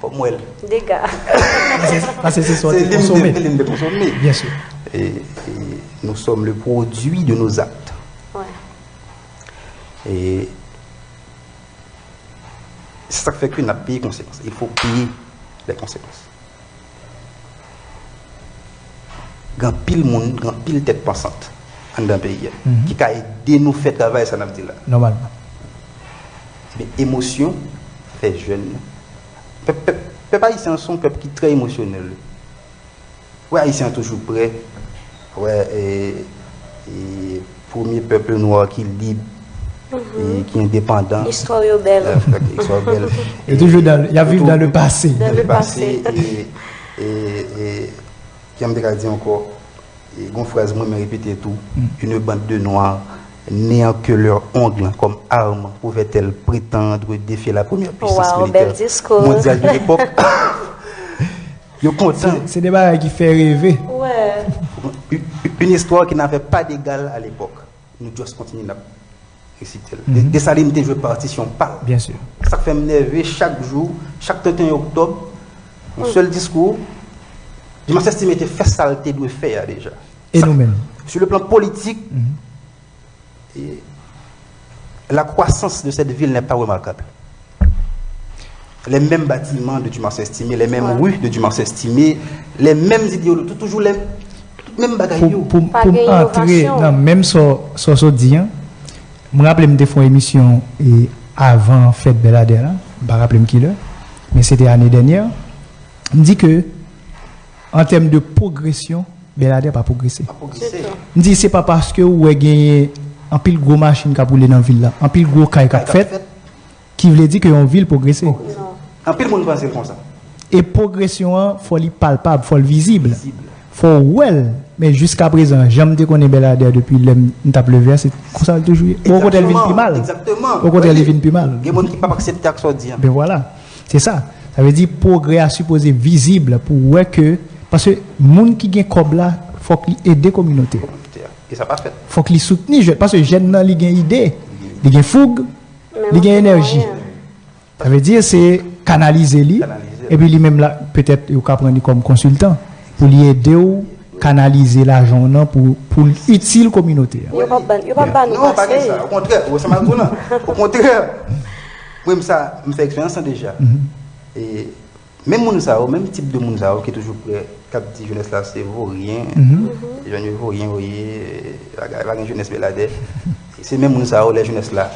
fò m wè l. Dega. Paske, paske se sa w te konsome. Se li m te konsome. Byen si. Et, et nous sommes le produit de nos actes. E, Se sa k fè ke n ap peye konsekans. Il faut payer les conséquences. Gen anpil moun, gen anpil tèt pansant anndan peyi a, mhm, ki ka ede nou fè travay sa n ap di la. Nòmalman. Men emosyon fè jèn. Pèp, pèp, pèp ayisyen an se yon pèp ki trè emosyonèl. Wè, ayisyen an toujou prè. Wè, e, e, premye pèp nwa ki lib, e, ki endepandan. Istwa yo bèl. E, istwa yo bèl. Yo toujou dans le, y a viv dans le passé. Dans le passé. E, e, e, kè m te ka di ankò, e, gon fraz mwen renmen repete tou, une bande de noirs n'ayant que leurs ongles comme armes, pouvaient-elles prétendre défier la première puissance militaire mondiale de l'époque? Yo kontan. Se, se de bagay ki fè reve. Wè. Une, une histoire qui n'avait pas d'égal à l'époque. Nou just kontinye n ap resite l. De-, Desalin te jwe patisyon pa l. Byen si. Sa k fè m nève chak jou, chak trannteyen oktòb, yon sèl diskou, Dumas Estimé te fè sa l te dwe fè a deja. E nou menm? Sur le plan politique, et la croissance de cette ville n'est pas remarquable. Les mêmes bâtiments de Dumas Estimé, les mêmes rues de Dumas Estimé, les mêmes idéologies, tou-, toujou les, tout menm bagay yo. Pou, pou, pou m antre nan menm sa w, sa w sot di an, m raple m te fè yon emisyon, e, avan fèt Bèladè la, m pa raple m kilè, men se te ane dènyè. M di ke, an tèm de pwogresyon, Bèladè pa pwogrese. M di, se pa paske ou wè genyen anpil gwo machin k ap woule nan vil la, anpil gwo kay k ap fèt, ki vle di ke yon vil pwogrese. Anpil moun panse l konsa. E pwogresyon an, fò li palpab, fò l vizib. Fò w wè l. Men jiskaprezan, jan m te konnen Bèladè depi lè m, m t ap leve a, se konsa l toujou ye. Okontrè, li vin pi mal. Okontrè, li vin pi mal. Gen moun ki p ap aksepte ak sa w di an. Ben vwala. Se sa. Sa vle di pwogrè a sipoze vizib pou w wè ke, paske moun ki gen kòb la, fòk li ede kominote a. E sa pa fèt. Fòk li soutni jèn, paske jèn nan li gen ide, li gen foug, li gen enèji. Sa vle di se kanalize li, epi li menm la, petèt yo ka pran li kòm konsiltan pou li ede w kanalize lajan w nan pou, pou l itil kominote a. Yo p ap ban, yo p ap ban nou pase. Non, pa gen sa. Okontrè, ou wè sa m ap di w lan. Okontrè, mwen menm sa, m fè eksperyans lan deja. E menm moun sa yo, menm tip de moun sa yo ki toujou prè, k ap di jenès la se voryen, jèn yo voryen yo ye, pa gen, pa gen jenès Bèladè. Se menm moun sa yo, lè jenès la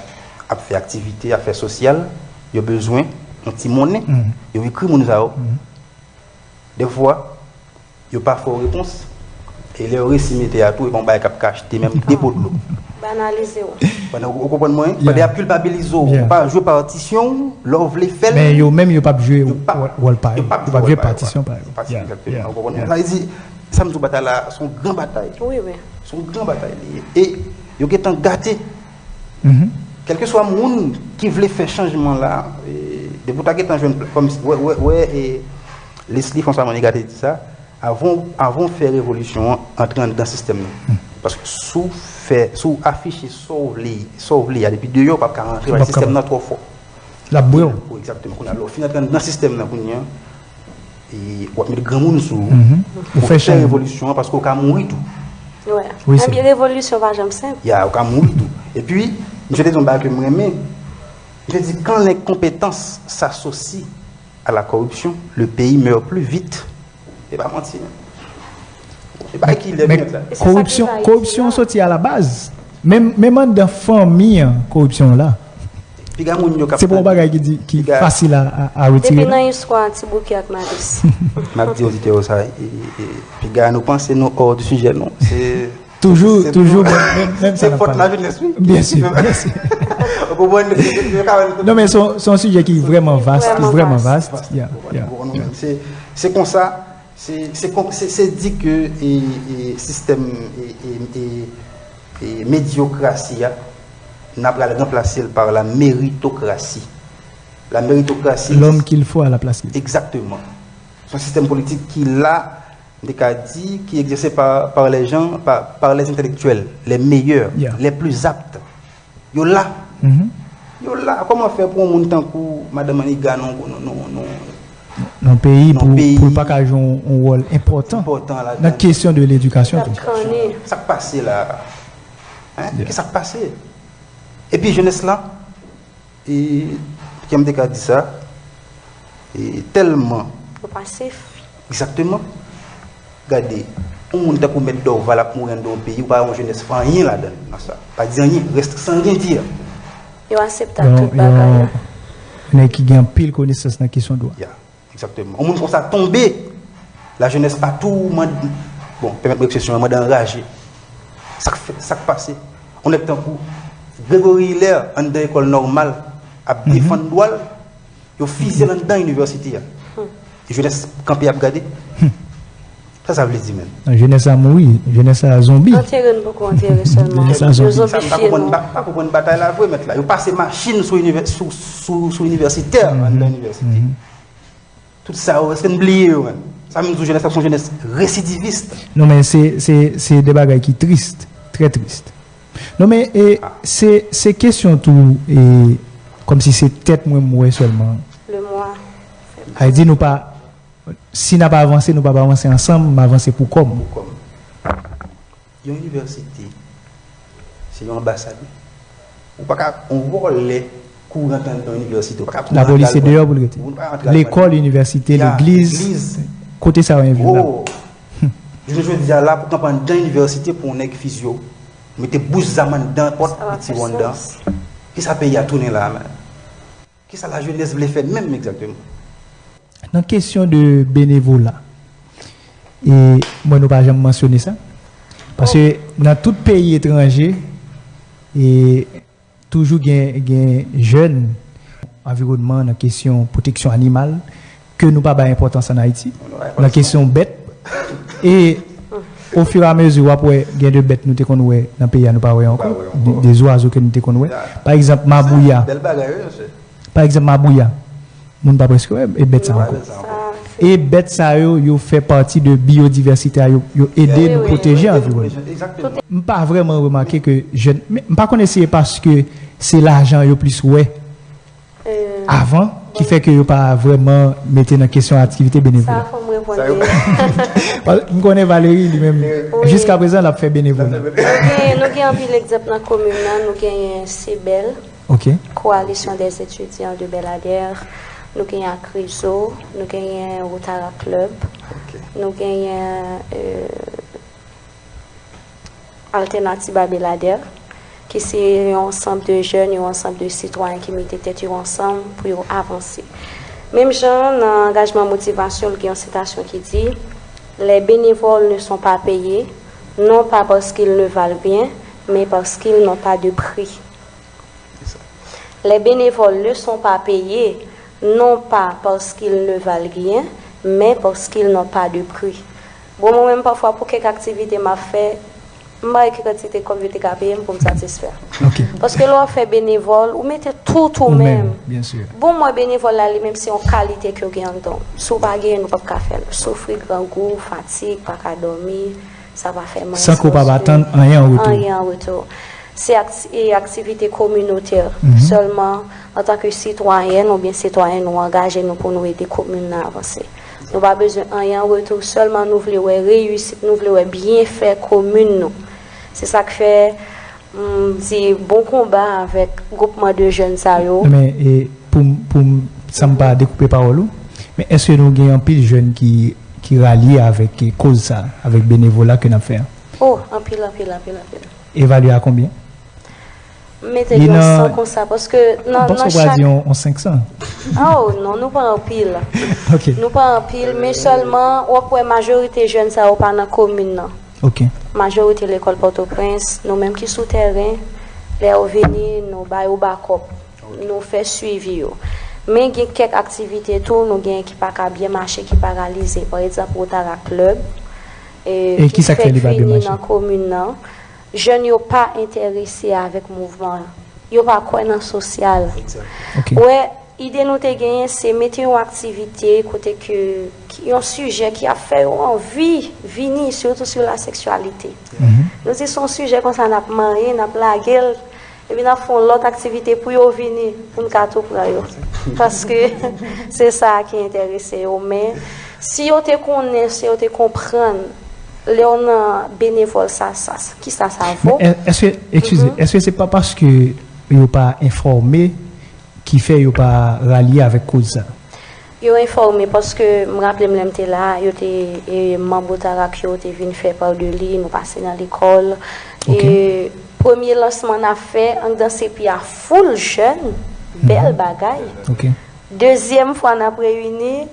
ap fè aktivite, ap fè sosyal, yo bezwen yon ti monnen, yo ekri moun sa yo. Defwa, yo pa fè w repons. E lè yo resi mete a tou, e pa yon bagay k ap ka achte menm de po dlo. Banalize w. Pandan ou konprann mwen, pandan y ap kilpabilize w, ou pa jwe patisyon w, lè w vle fè l. Men yo menm yo p ap jwe wòl pa yo. Yo p ap jwe patisyon pa yo. Patisyon, egzakteman. Ou konprann mwen? Sa vle di, sa m di w, batay la, se yon gran batay. Wi, wi. Se yon gran batay li ye. E yo gentan gate. Kèlkeswa moun ki vle fè chanjman la, e, depi w ta gentan jwenn, kòm, wè, wè, wè, e, Leslie François Manigat te di sa, avan, avan w fè revolisyon an, antre anndan sistèm nan. Paske si w fè, si w afiche sa w vle, sa w vle a depi deyò, w p ap ka rantre, paske sistèm nan twò fò. L ap bwè w. Egzakteman. Kounye a, lè w fin antre anndan sistèm nan kounye a, e w ap met granmoun sou ou pou fè revolisyon an, paske w ka mouri tou. Wi, se vre. Ebyen, revolisyon pa janm senp. Ya, w ka mouri tou. Epi, misye te di yon bagay ke m renmen. Misye di, quand l'incompétence s'associe à la corruption, le pays meurt plus vite. E pa manti, non. E pa ki lè. Men koripsyon, koripsyon soti a la baz. Menm, menm anndan fanmi an, koripsyon la. Piga moun yo k ap tande. Se pa yon bagay ki di, ki fasil a, a, a retire. Depi nan istwa Ti Bouke ak Malis. M ap di oditè yo sa, e, e, piga nou panse nou hors du sujet, non. Se toujou, toujou menm, menm sa n ap pale. Se fòt lajenès, wi. Byen si, byen si. Ou konprann? Non, men se yon, se yon sijè ki vrèman vas, ki vrèman vas. Ya, ya. Se, se konsa, se, se kon-, se, se di ke, e, e, sistèm, e, e, e, e medyokrasi a, n ap pral ranplase l pa la meritokrasi. La meritokrasi. L'homme qu'il faut à la place qu'il faut. Egzakteman. Se yon sistèm politik ki la, m te ka di, ki egzèse pa, par les gens, pa, par les intellectuels, les meilleurs, les plus aptes. Yo la. Yo la. Kòman fè pou yon moun tankou Madan Maniga, non, non, non, non, nan peyi, pou, pou l pa ka jwe yon, yon wòl enpòtan nan kesyon de ledikasyon tou? Sa k pase la? Hein? Kisa k pase? Epi jenès la, e, Jan m te ka di sa, e tèlman. Yo pasif. Egzakteman. Gade, yon moun tankou Mèt Dorval ap mouri anndan yon peyi, ou pa wè yon jenès fè anyen ladan l, nan sa. Pa di anyen, reste sans rien dire. Yo aksepte tout bagay. Yon nèg ki gen anpil konesans nan kesyon dwa. Ya, egzakteman. Yon moun konsa tonbe, lajenès pa tou mande, bon, pèmèt mwen ekspresyon an, mande anraje. Sa k fè, sa k pase? Yon nèg tankou Gregory Hilaire, anndan lekòl nòmal, ap defann dwa l, yo fizye l anndan inivèsite a. Jenès kanpe ap gade. Sa sa vle di menm? Nan jenès la mouri, jenès la zonbi. Antere n poko antere sèlman. Jenès la zonbi. Yo zonbifye nou. Pa konprann batay la vre, mèt la. Yo pase machin sou inivè-, sou, sou, sou inivèsitè anndan inivèsite. Tout sa yo, èske n bliye yo menm? Sa menm di w jenès la se yon jenès residivis. Non, men se, se, se de bagay ki tris, trè tris. Non, men e, se, se kesyon tou, e, kòmsi se tèt mwen m wè sèlman. Le moi. Sa vle di nou pa, si n ap avanse, nou p ap avanse ansanm, m avanse pou kò m. Pou kò m. Yon inivèsite, se yon anbasad. Ou pa ka, yon vòlè kou rantre anndan yon inivèsite, ou pa ka. Lapolis se deyò pou l rete. Lekòl, inivèsite, legliz, kote sa yo enviwonn la. Jounen jodi a la, pou kanpe anndan inivèsite pou yon nèg fizye w, mete bouch zam anndan pòt, li tire w anndan. Kisa peyi a tounen la a menm? Kisa lajenès vle fè menm egzakteman? Nan kesyon de benevola, e mwen nou pa janm mansyone sa. Paske nan tout peyi etranje, e toujou gen, gen jèn anviwònman nan kesyon pwoteksyon animal ke nou pa bay enpòtans ann Ayiti, nan kesyon bèt. E ofiramezi w ap wè gen de bèt nou te konn wè nan peyi a nou pa wè ankò, de, de zwazo ke nou te konn wè. Pa egzanp, mabouya. Bèl bagay, wi, mesye. Pa egzanp, mabouya. Moun pa prèske wè e bèt sa ankò. E bèt sa yo, yo fè pati de biyodivèsite a, yo, yo ede nou pwoteje anviwònman. M pa vrèman remake ke jèn, men m pa konnen si e paske se lajan yo plis wè avan ki fè ke yo pa vrèman mete nan kesyon aktivite benevola. Sa fò m reponn li. M konnen Valery li menm, jiskaprezan l ap fè benevola. Nou gen, nou gen anpil egzanp nan komin nan, nou genyen Sebèl, Coalition des étudiants de Belladère, nou genyen Akrizo, nou genyen Rotara Club, nou genyen, euh, Altènativ a Beladè, ki se yon ansanm de jèn, yon ansanm de sitwayen ki mete tèt yo ansanm pou yo avanse. Menm jan nan angajman motivasyon, l gen yon sitasyon ki di, les bénévoles ne sont pas payés, non pas parce qu'ils ne valent rien, mais parce qu'ils n'ont pas de prix. Les bénévoles ne sont pas payés, non pas parce qu'ils ne valent rien, mais parce qu'ils n'ont pas de prix. Bon, mwen menm, pafwa, pou kèk aktivite m ap fè, m pa wè ki kantite kòb yo te ka peye m pou m satisfè. Paske lè w ap fè benevòl, ou mete tout ou menm. Bon, mwen, benevòl la, li menm, se yon kalite ke w gen anndan w. Si w pa genyen, ou p ap ka fè l. Soufri grangou, fatig, pa ka dòmi, sa pa fè manyen. San ke w p ap atann anyen an retou. Anyen an retou. Se akti-, e aktivite kominotè sèlman. Antanke sitwayèn oubyen sitwayèn, nou angaje nou pou nou ede komin nan avanse. Nou pa bezwen anyen an retou, sèlman nou vle wè reyisit, nou vle wè byenfè komin nou. Se sa k fè m di bon konba avèk gwoupman de jèn sa yo. Men, e, pou m, pou m, san m pa dekoupe pawòl ou, men èske nou gen anpil jèn ki, ki ralye avèk, e, koz sa, avèk benevola ke n ap fè a? Oh, anpil, anpil, anpil, anpil. Evalye a konbyen? M mete li yon san konsa, paske nan, nan chak. M panse w pral di yon, yon senk san. Oh, non, nou pa anpil. Nou pa anpil, men sèlman, w ap wè majorite jèn sa yo pa nan komin nan. Majorite lekòl Pòtoprens, nou menm ki sou tèren, lè yo vini, nou ba yo bakòp. Nou fè swivi yo. Men gen kèk aktivite tou, nou gen ki pa ka byen mache, ki paralize. Pa egzanp, Rotara Club, e, ki fèk vini nan komin nan. Jèn yo pa enterese avèk mouvman an. Yo pa kwè nan sosyal. Ou wè, ide nou te genyen, se mete yon aktivite kote ke, ki, yon sijè ki ap fè yo anvi vini, sitou sou la seksyalite. Nou di se yon sijè konsa n ap manyen, n ap lage l, epi n ap fè yon lòt aktivite pou yo vini, pou n ka tou pran yo. Paske se sa ki enterese yo. Men, si yo te konnen, si yo te konprann, lè w nan benevòl sa, sa, sa, kisa sa vo? Men è-, èske, eskize, èske se pa paske yo pa enfòme ki fè yo pa ralye avèk koz sa? Yo enfòme, paske m raple m lè m te la, yo te, e, manm Botarak yo te vin fè pa de li, nou pase nan lekòl. Ok. E premye lansman n ap fè, anndan sepi a foul jèn, bèl bagay. Ok. Dezyèm fwa n ap reyini,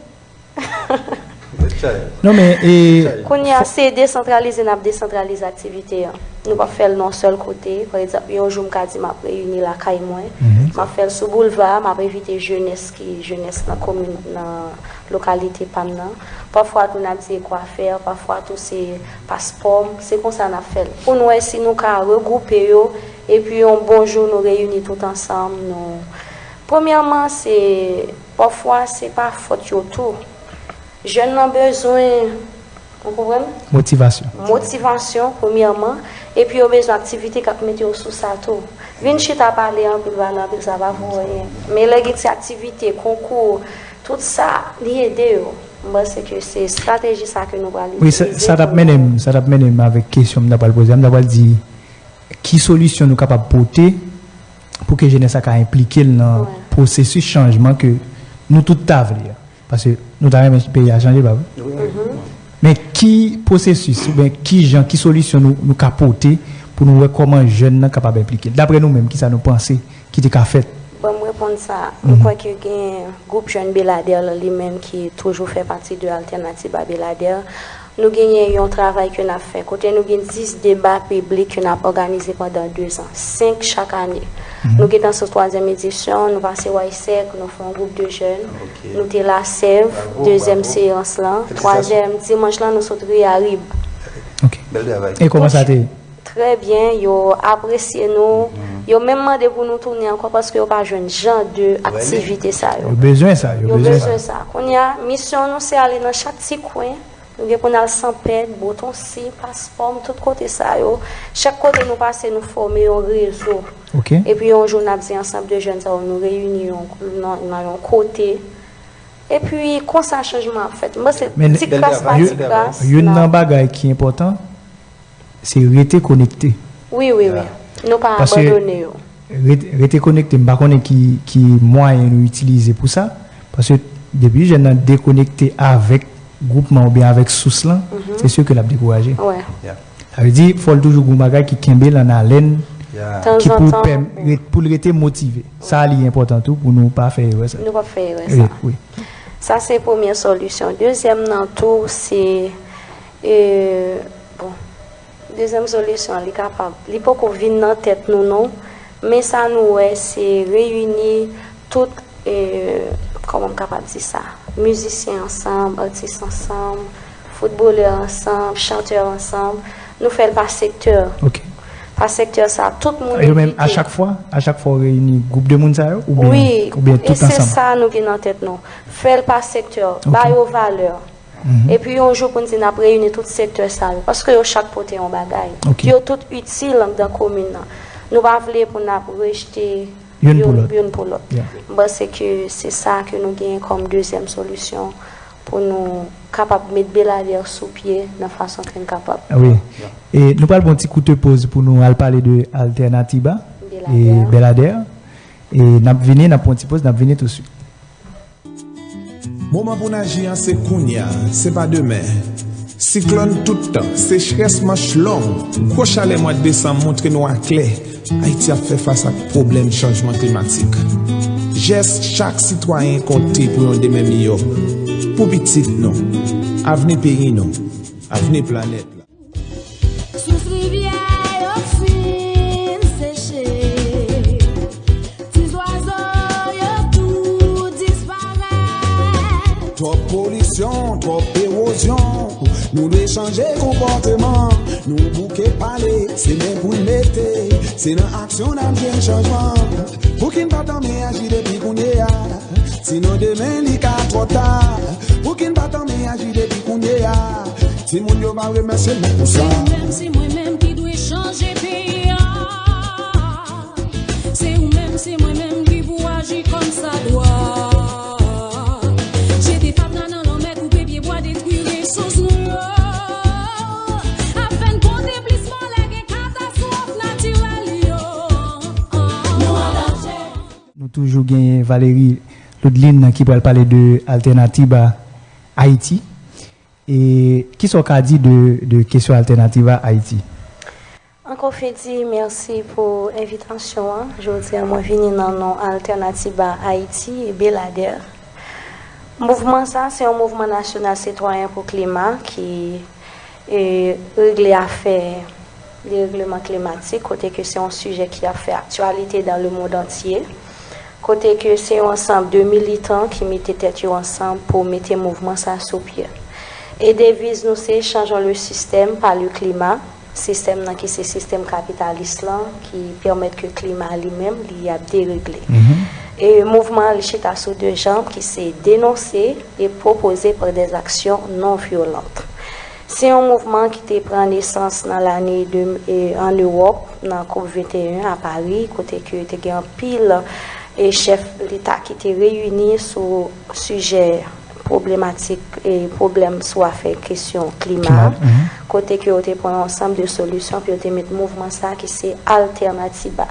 Non, men, e, kounye a, se desantralize, n ap desantralize aktivite an. Nou p ap fè l nan yon sèl kote. Pa egzanp, yon jou m ka di m ap reyini lakay mwen. M ap fè l sou boulva, m ap envite jenès ki, jenès nan komin, nan lokalite pa m nan. Pafwa tou n ap di ekwafè, pafwa tou se paspòm. Se konsa n ap fè l. Pou n wè si nou ka regwoupe yo, epi yon bon jou nou reyini tout ansanm, nou, premyèman, se, pafwa, se pa fòt yo tou. Jèn nan bezwen, ou konprann? Motivasyon. Motivasyon, premyèman, epi yo bezwen aktivite k ap mete yo sou sa tou. Vin chita pale anpil, pale anpil, sa pa pou anyen. Men lè gen ti aktivite, konkou, tout sa, li ede yo. M panse ke se estrateji sa ke nou pral itilize pou nou. Wi, sa, sa t ap mennen m, sa t ap mennen m avèk kesyon m ta pral poze a. M ta pral di, ki solisyon nou kapab pote pou ke jenès la ka enplike l nan pwosesis chanjman ke nou tout ta vle a? Paske nou ta renmen peyi a chanje, pa vre? Wi. Men ki pwosesis oubyen ki jan, ki solisyon nou, nou ka pote pou nou wè kòman jèn nan kapab enplike l? Daprè nou menm, kisa nou panse ki te ka fèt? Ban m reponn sa. M kwè ke gen gwoup jèn Beladè la, li menm ki toujou fè pati de Altènativ a Beladè. Nou genyen yon travay ke n ap fè, kote nou gen dis deba piblik ke n ap òganize pandan de zan, senk chak ane. Nou gentan sou twazyèm edisyon, nou pase Waysèk, nou fè yon gwoup de jèn, nou te Lasèv, dezyèm seyans lan, twazyèm dimanch lan, nou sot Riyarib. Ok. E kòman sa te ye? Trè byen, yo apresye nou. Yo menm mande pou nou tounen ankò paske yo pa jwenn jan de aktivite sa yo. Yo bezwen sa, yo bezwen sa. Kounye a, misyon nou se ale nan chak ti kwen. Nou gen pou n al Sanpèd, Bretonsi, Paspòm, tout kote sa yo. Chak kote nou pase, nou fòme yon rezo. Ok. Epi yon jou, n ap di ansanm de jèn sa yo, nou reyini yon, nan, nan yon kote. Epi konsa chanjman ap fèt. M panse ti kras pa ti kras. Youn nan bagay ki enpòtan, se rete konekte. Wi, wi, wi. Nou pa abandone yo. Rete, rete konekte, m pa konnen ki, ki mwayen nou itilize pou sa, paske depi jèn nan dekonekte avèk gwoupman oubyen avèk sous lan, se si ke l ap dekouraje. Sa vle di, fò l toujou gen yon bagay ki kenbe l an alèn, ki pou pèm-, pou l rete motive. Sa li enpòtan tou pou nou pa fè erè sa. Nou p ap fè erè sa. Wi, wi. Sa se premyè solisyon. Dezyèm nan tou, se, e, bon, dezyèm solisyon, li kapab, li poko vin nan tèt nou non, men sa nou wè, se reyini tout, e, kòman m kapab di sa, mizisyen ansanm, atis ansanm, foutbolè ansanm, chantè ansanm, nou fè l pa sektè. Ok. Pa sektè sa, tout moun envite. Yo menm, a chak fwa, a chak fwa w reyini gwoup de moun sa yo, oubyen, oubyen tout ansanm? Wi, e se sa nou gen nan tèt nou. Fè l pa sektè, ba yo valè. Epi yon jou pou n di n ap reyini tout sektè sa yo, paske yo chak pote yon bagay. Ok. Yo tout itil anndan komin nan. Nou pa vle pou n ap rejte youn pou lòt. Youn pou lòt. M panse ke se sa ke nou genyen kòm dezyèm solisyon pou nou kapab met Beladè sou pye nan fason ke n kapab. Wi. E nou pral pran yon ti kout poz pou nou al pale de Altènativa e Beladè. E n ap vini, n ap pran yon ti poz, n ap vini tousuit. Moman pou n aji an se kounye a, se pa demen. Siklòn tout tan, sechrès manch long, gwo chalè mwa desanm montre nou aklè, Ayiti ap fè fas ak pwoblèm chanjman klimatik. Jès chak sitwayen konte pou yon demen miyò, pou pitit nou, avni peyi nou, avni planèt la. Sous rivyè yo fin seche. Ti zwazo yo tou disparèt. Twòp polisyon, twòp ewozyon. Nou dwe chanje konpòteman. Nou bouke pale, se men pou n mete. Se nan aksyon n ap jwenn chanjman. Pouki n pa tanmen aji depi kounye a? Sinon demen li ka twò ta. Pouki n pa tanmen aji depi kounye a? Timoun yo pa remèsye nou pou sa. Se ou menm, se mwen menm ki dwe chanje peyi a. Se ou menm, se mwen menm ki pou aji kòmsadwa. Jete fatra nan lanmè, koupe pyebwa, detwi resous nou yo. Ap fè n konte plis mò lè gen katastwòf natirèl yo. Nou an danje. Nou Toujou genyen Valérie Loudlin ki pral pale de Alternatiba Ayiti. E kisa w ka di de, de kesyon Alternatiba Ayiti? Ankò Fedi, mèsi pou envitasyon an. Jodi a, mwen vini nan non Alternatiba Ayiti e Belader. Mouvman sa, se yon mouvman nasyonal sitwayen pou klima ki e, regle afè deregleman klimatik, kote ke se yon sijè ki ap fè aktyalite dans le monde entier, kote ke se yon ansanm de militan ki mete tèt yo ansanm pou mete mouvman sa sou pye. E deviz nou se Changeons le système par le climat, sistèm nan ki se sistèm kapitalis lan ki pèmèt ke klima li menm li ap deregle. E mouvman an li chita sou de janm ki se denonse e pwopoze pran des actions non violentes. Se yon mouvman ki te pran nesans nan lane de, e, an Ewòp, nan COP venteyen a Pari, kote ke te gen anpil e chèf leta ki te reyini sou sijè pwoblematik e pwoblèm sou afè kesyon klima, kote ke yo te pran yon ansanm de solisyon pou yo te met mouvman sa ki se Alternatiba.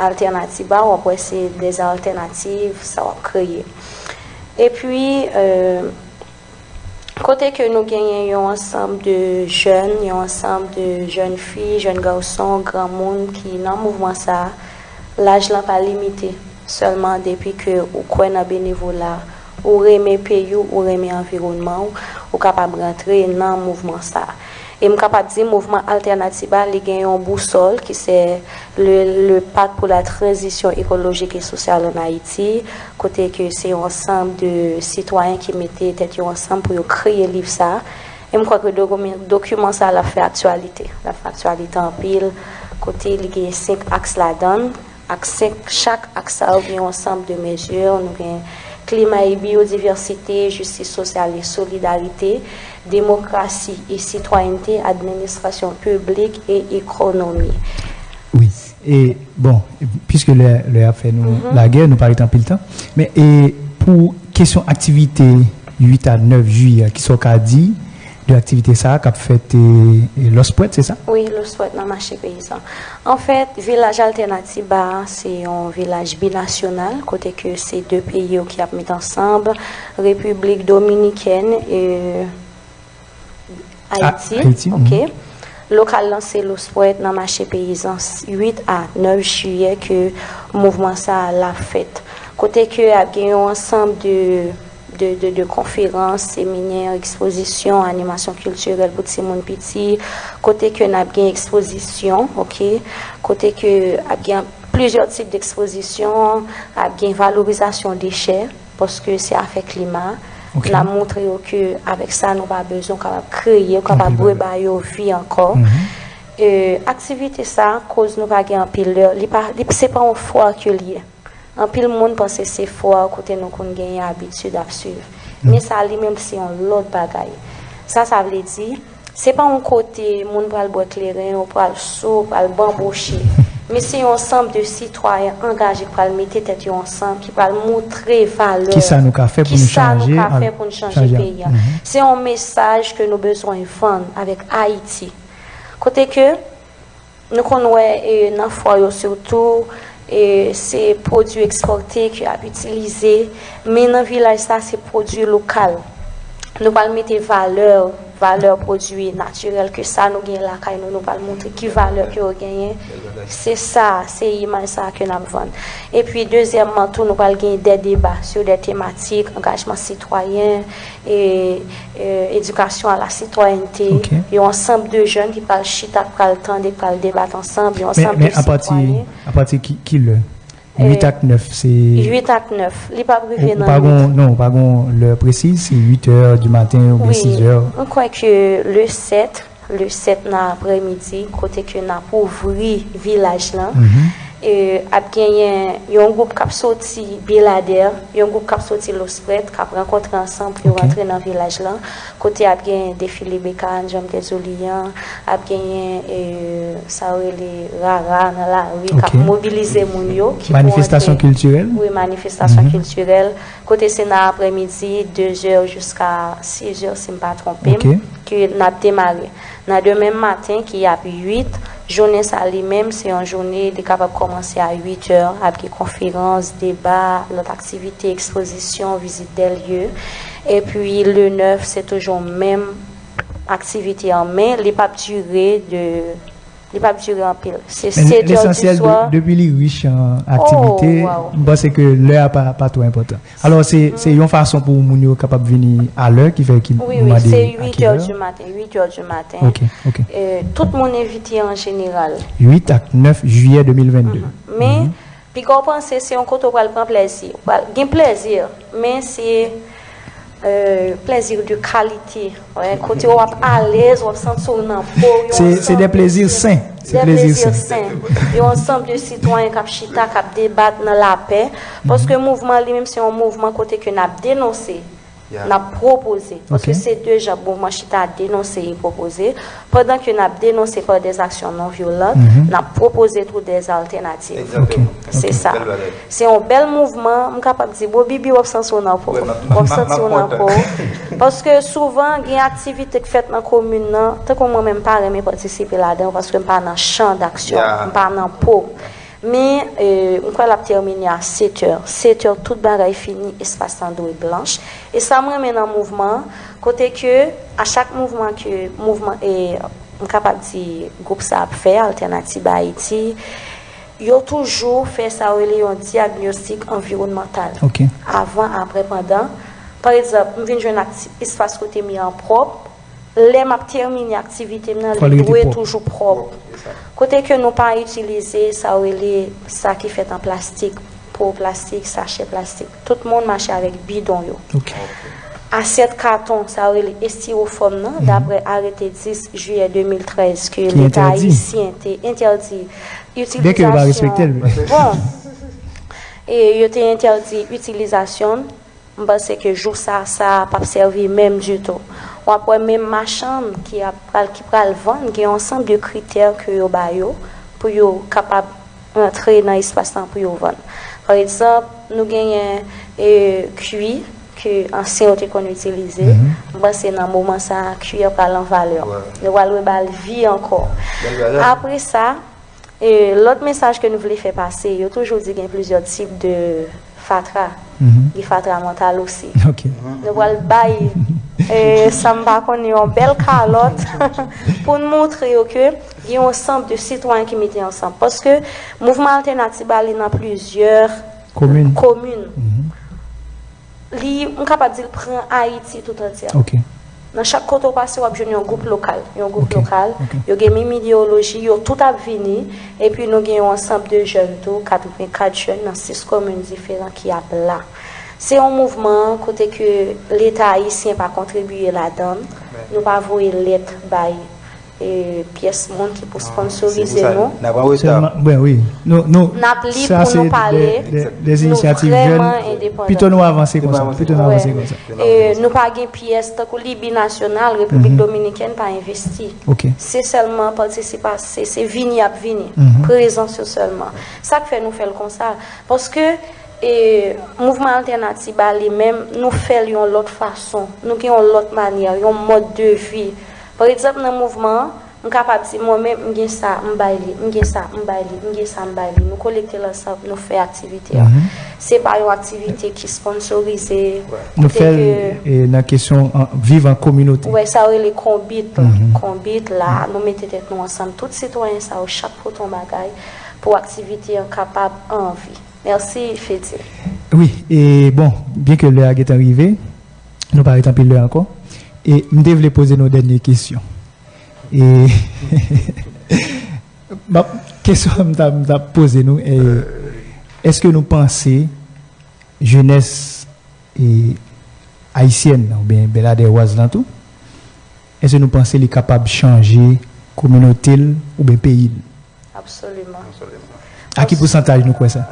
Alternatiba, w ap wè se des alternatives sa w ap kreye. Epi, e, kote ke nou genyen yon ansanm de jèn, yon ansanm de jèn fi, jèn gason, granmoun ki nan mouvman sa, laj lan pa limite. Sèlman depi ke ou kwè nan benevola, ou renmen peyi w, ou renmen anviwònman w, ou kapab rantre nan mouvman sa. E m kapab di mouvman Alternatiba, li gen yon bousòl ki se le, le Pacte pour la transition écologique et sociale en Haïti, kote ke se yon ansanm de sitwayen ki mete tèt yo ansanm pou yo kreye liv sa. E m kwè ke dokiman, dokiman sa l ap fè aktyalite. L ap fè aktyalite anpil, kote li gen senk aks ladan l. Ak senk, chak aks sa yo gen yon ansanm de mezi. Nou gen klima e biyodivèsite, jistis sosyal e solidarite, demokrasi e sitwayènte, administrasyon piblik e ekonomi. Wi. E, bon, piske lè, lè ap fè nou lagè, nou pa ret anpil tan. Men, e, pou kesyon aktivite uit a nèf jiyè, kisa w ka di de aktivite sa a k ap fèt, e, e, Lòspwèt, se sa? Wi, Lòspwèt nan mache peyizan. Anfèt, vilaj Alternatiba a, se yon vilaj binasyonal, kote ke se de peyi yo ki ap met ansanm, Repiblik Dominikèn e Ayiti, Ayiti, oke. Lokal lan se Lòspwèt nan mache peyizan uit a nèf jiyè ke mouvman sa a l ap fèt. Kote ke ap gen yon ansanm de, de, de, de konferans, seminè, ekspozisyon, animasyon kiltirèl pou timoun piti, kote ke n ap gen ekspozisyon, oke, kote ke ap gen plizyè tip de ekspozisyon, ap gen valorizasyon dechè, paske se afè klima. N ap montre yo ke avèk sa, nou pa bezwen, ou kapab kreye, ou kapab rebay yo vi ankò. E, aktivite sa, koz nou pa gen anpil lè, li pa, li, se pa yon fwa ke l ye. Anpil moun panse se fwa kote nou konn genyen abitid ap swiv. Men sa li menm se yon lòt bagay. Sa, sa vle di, se pa yon kote moun pral bwè kleren, ou pral sou, ou pral banboche. Men se yon ansanm de sitwayen angaje k pral mete tèt yo ansanm, ki pral montre valè kisa nou ka fè pou nou chanje peyi a. Se yon mesaj ke nou bezwen vann avèk Ayiti. Kote ke nou konn wè, e, nan fwa yo sitou, e, se pwodui ekspòte ke y ap itilize, men nan vilaj sa, se pwodui lokal. Nou pral mete valè, valè pwodui natirèl ke sa nou gen lakay nou, nou pral montre ki valè ke yo genyen. Se sa, se imaj sa ke n ap vann. Epi, dezyèmman tou, nou pral gen de deba sou de tematik, angajman sitwayen, e, e, edikasyon a la sitwayènte, yon ansanm de jèn ki pral chita, k pral tande, k pral debat ansanm, yon ansanm de sitwayen. Men, men apati, apati ki, ki lè? Uit ak nèf, se uit ak nèf. Li p ap rive nan uit. Non, ou pa gon lè presiz, se uit è di maten oubyen sis è? Wi, m kwè ke le sèt, le sèt nan aprèmidi, kote ke n ap ouvri vilaj lan. E, ap genyen yon gwoup k ap soti Beladè, yon gwoup k ap soti Lòspwèt, k ap rankontre ansanm pou yo rantre nan vilaj lan, kote ap genyen defile bekàn, jan m te di w li an, ap genyen, e, sa yo rele rara nan lari, k ap mobilize moun yo, ki pou antre. Manifestasyon kiltirèl? Wi, manifestasyon kiltirèl, kote se nan aprèmidi, de zè jiska sis è, si m pa twonpe m. N ap demare nan demen maten ki ap uit. Jounen sa li menm, se yon jounen, li kapab kòmanse a uit è, ap gen konferans, deba, lòt aktivite, ekspozisyon, vizit de lye. Epi le nèf, se toujou menm aktivite an, men li p ap dire de, li p ap dire anpil. Se sèt è di swa. Depi li rich an aktivite, m panse ke lè a pa, pa twò enpòtan. Alò, se, se yon fason pou moun yo kapab vini a lè, ki fè ki mande a ki lè? Wi, wi, se uit è di maten, uit è di maten. Ok, ok. Tout moun envite an jeneral. Uit ak nèf jiyè de mil vennde. Men, piga w panse se yon kote w pral pran plèzi. Ou pral gen plèzi, men se, euh, plèzi de kalite. Wè, kote w ap alèz, w ap santi w nan po w, yon ansanm de plèzi sen. Yon ansanm de sitwayen k ap chita, k ap debat nan lapè. Paske mouvman li menm se yon mouvman kote ke n ap denonse, n ap pwopoze. Paske se de jan, mouvman chita, denonse e pwopoze. Pandan ke n ap denonse pa dèzaksyon non vyolan, n ap pwopoze tou dèzaltènativ. Se sa. Se yon bèl mouvman, m kapab di, bon, Bibi, w ap santi w nan po w. W ap santi w nan po w. Paske souvan, gen aktivite k fèt nan komin nan, tankou mwen menm, m pa renmen patisipe ladan yo paske m pa nan chan daksyon, m pa nan po m. Men, euh, m kwè l ap tèmine a sèt è. Sèt è, tout bagay fini, espas lan dwe blanch. E sa m renmen nan mouvman an, kote ke, a chak mouvman ke mouvman, e, m kapab di, gwoup sa ap fè, Altènativ Ayiti, yo toujou fè sa yo rele yon dyagnostik anviwònmantal avan, apre, pandan. Pa egzanp, m vin jwenn akti-, espas kote m ye an pwòp. Lè m ap tèmine aktivite m nan, li dwe toujou pwòp. Kote ke nou pa itilize sa yo rele sa ki fèt an plastik, po plastik, sachè plastik. Tout moun mache avèk bidon yo. Asyèt katon, sa yo rele estiwofòm nan, daprè arete dis jiyè de mil trèz ke Leta ayisyen te entèdi itilizasyon. Bon, e yo te entèdi itilizasyon l. M panse ke jou sa, sa p ap sèvi menm ditou. W ap wè menm machann ki ap pral, ki pral vann, gen yon ansanm de kritè ke yo ba yo pou yo kapab rantre nan espas lan pou yo vann. Pa egzanp, nou genyen, e, kwi ke ansyen yo te konn itilize. M panse nan moman sa a, kwi a pral an valè. Yo pral reba l vi ankò. Apre sa, E lòt mesaj ke nou vle fè pase, yo toujou di gen plizyè tip de fatra. Gen fatra mantal osi. Nou pral bay, e, sa m pa konnen, yon bèl kalòt pou n montre yo ke gen yon ansanm de sitwayen ki mete ansanm. Paske mouvman Altènativ a li nan plizyè komin. Li, m kapab di l pran Ayiti tout antyè. Nan chak kote w pase, w ap jwenn yon gwoup lokal. Yon gwoup lokal, yo gen menm ideyoloji, yo tout ap vini, epi nou gen yon ansanm de jèn tou, katrevenkat jèn nan sis komin diferan ki ap la. Se yon mouvman kote ke Leta ayisyen pa kontribiye ladan l, nou pa voye lèt bay e, pyès moun ki pou sponsorize nou. Sèlman, ben wi. Nou, nou, n ap lib pou nou pale. Nou vrèman endepandan. Pito nou avanse konsa. Pito nou avanse konsa. E, nou pa gen pyès tankou Libi Nasyonal, Repiblik Dominikèn pa envesti. Se sèlman patisipa-, se, se vini y ap vini. Prezans yo sèlman. Sa k fè nou fè l konsa. Paske, e, mouvman Altènativ a li menm, nou fè l yon lòt fason. Nou gen yon lòt manyè, yon mòd de vi. Pa egzanp, nan mouvman an, m kapab di mwen menm, m gen sa, m bay li, m gen sa, m bay li, m gen sa, m bay li. Nou kolekte l ansanm, nou fè aktivite a. Se pa yon aktivite ki sponsorize. Nou fè l, e, nan kesyon an, viv an kominote. Wè, sa yo rele konbit la. Konbit la, nou mete tèt nou ansanm, tout sitwayen sa yo, chak pote yon bagay pou aktivite an kapab anvi. Mèsi, Fedil. Wi, e bon, byen ke lè a gentan rive, nou pa ret anpil lè ankò. E m te vle poze nou dènye kesyon. E, m ap, kesyon m t ap, m t ap poze nou, e, èske nou panse jenès, e, ayisyèn nan, oubyen bèladèwaz lan tou, èske nou panse li kapab chanje kominote l oubyen peyi l? Absoliman. A ki pousantaj nou kwè sa?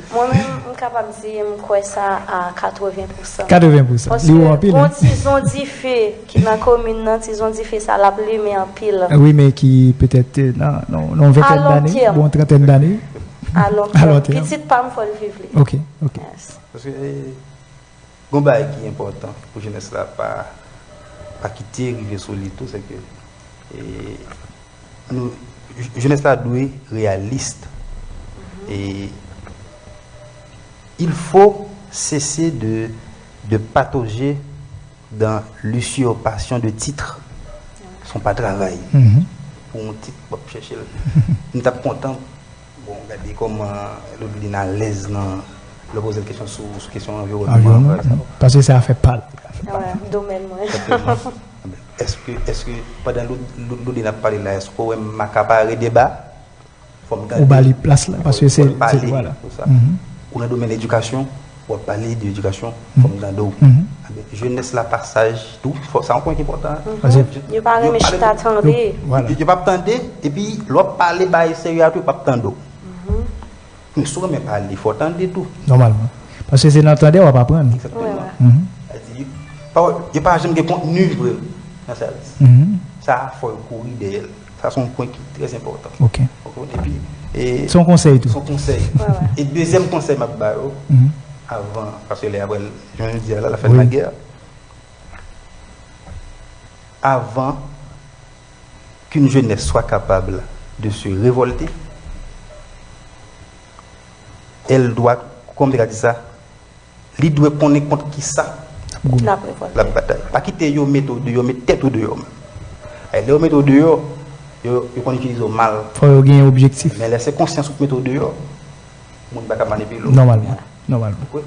Mwen menm, m kapab di m kwè sa a katreven pousan. Katreven pousan. Li wo anpil, wi. Paske gon ti zon dife ki nan komin nan, ti zon dife sa l ap limen anpil. Wi, men ki petèt, e, nan, nan, nan yon ventèn dane, bon, trantèn dane. A lon tèm. Pitit pa m, fò l viv li. Ok, ok. Paske, e, gon bagay ki enpòtan pou jenès la pa pa kite rive sou li tou, se ke, e, nou, jenès la dwe reyalis. E il faut cesser de, de patauger dans l'usurpation de titres. Se pa travay. Pou yon tit, w ap chèche l. M t ap kontan, bon, gade kòman Lodeline alèz nan lè poze l kesyon sou, sou kesyon anviwònman. Paske se afè pa l. Domèn mwen. Èske, èske pandan Lodeline ap pale la, èske w wè m akapare deba? Fò m tande. Ou ba li plas la, paske se, se, vwala. Ou nan domèn edikasyon, w ap pale de edikasyon, fò m tande w. Jenès la pa saj tou, fò, sa yon pwen ki enpòtan. Yo pa renmen chita tande. Yo p ap tande, epi lè w ap pale bagay serye a tou, yo p ap tande w. Men si w renmen pale, fò w tande tou. Nòmalman. Paske se nan tande w ap aprann. Egzakteman. Sa di, yo pa janm gen kontni vre nan sèvis. Sa fò yo kouri dèyè l. Sa se yon pwen ki trè enpòtan. Ok. Epi, e, se yon konsèy tou. Se yon konsèy. E dezyèm konsèy m ap ba yo, avan, paske lè apre, jan nou di a la, la fèt lagè. Avant qu'une jeunesse soit capable de se révolter, elle doit, kòman te ka di sa? Li dwe konnen kont kisa l ap batay. Pa kite yo mete w deyò, met tèt ou deyò menm. Lè yo mete w deyò, yo, yo konn itilize w mal. Fò yo gen objektif. Men lè se konsyans ou k mete w deyò, moun pa ka manipile w. Nòmalman. Nòmalman.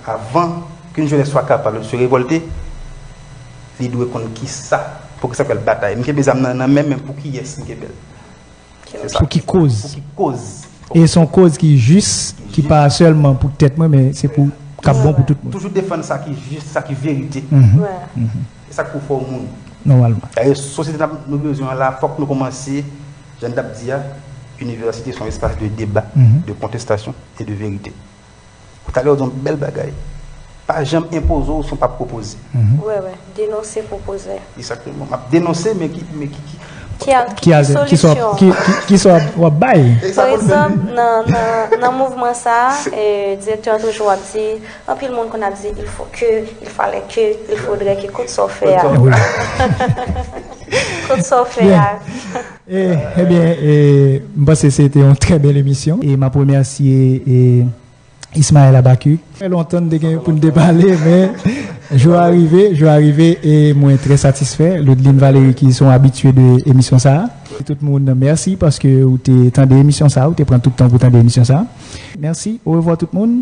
Avan ke yon jenès swa kapab se revòlte, li dwe konn kisa, pou kisa l pral batay. M kenbe zam nan nan men m, men pou kiyès m kenbe l? Pou ki koz? Pou ki koz? E se yon koz ki jis, ki pa sèlman pou tèt mwen, men se pou, k ap bon pou tout moun. Toujou defann sa ki jis, sa ki verite. Se sa k pou fè w moun. Nòmalman. Dayè, sosyete n ap, nou bezwen an la, fòk nou kòmanse, jan n t ap di a, inivèsite se yon espas de deba, de kontestasyon e de verite. Talè w di yon bèl bagay. Pa janm enpoze w san w pa pwopoze. Wè, wè. Denonse, pwopoze. Egzakteman. M ap denonse, men ki, men ki, ki, ki, ki solisyon? Ki, ki, ki sa w ap bay? Pa egzanp, nan, nan, nan mouvman sa a, e, direktè an toujou ap di, anpil moun konn ap di, il faut que, il fallait que, il faudrait que, kote sa w fè a? Kote sa w fè a? E, ebyen, e, m panse se te yon trè bèl emisyon. E m ap remèsye, e, Ismaël Habacuc. Fè lontan n te gen pou n te pale, men jou a rive, jou a rive, e mwen trè satisfè. Lodeline Valery, ki se yon abitye de emisyon sa a. Tout moun, mèsi paske ou te tande emisyon sa a, ou te pran tout tan pou tande emisyon sa a. Mèsi, orevwa tout moun.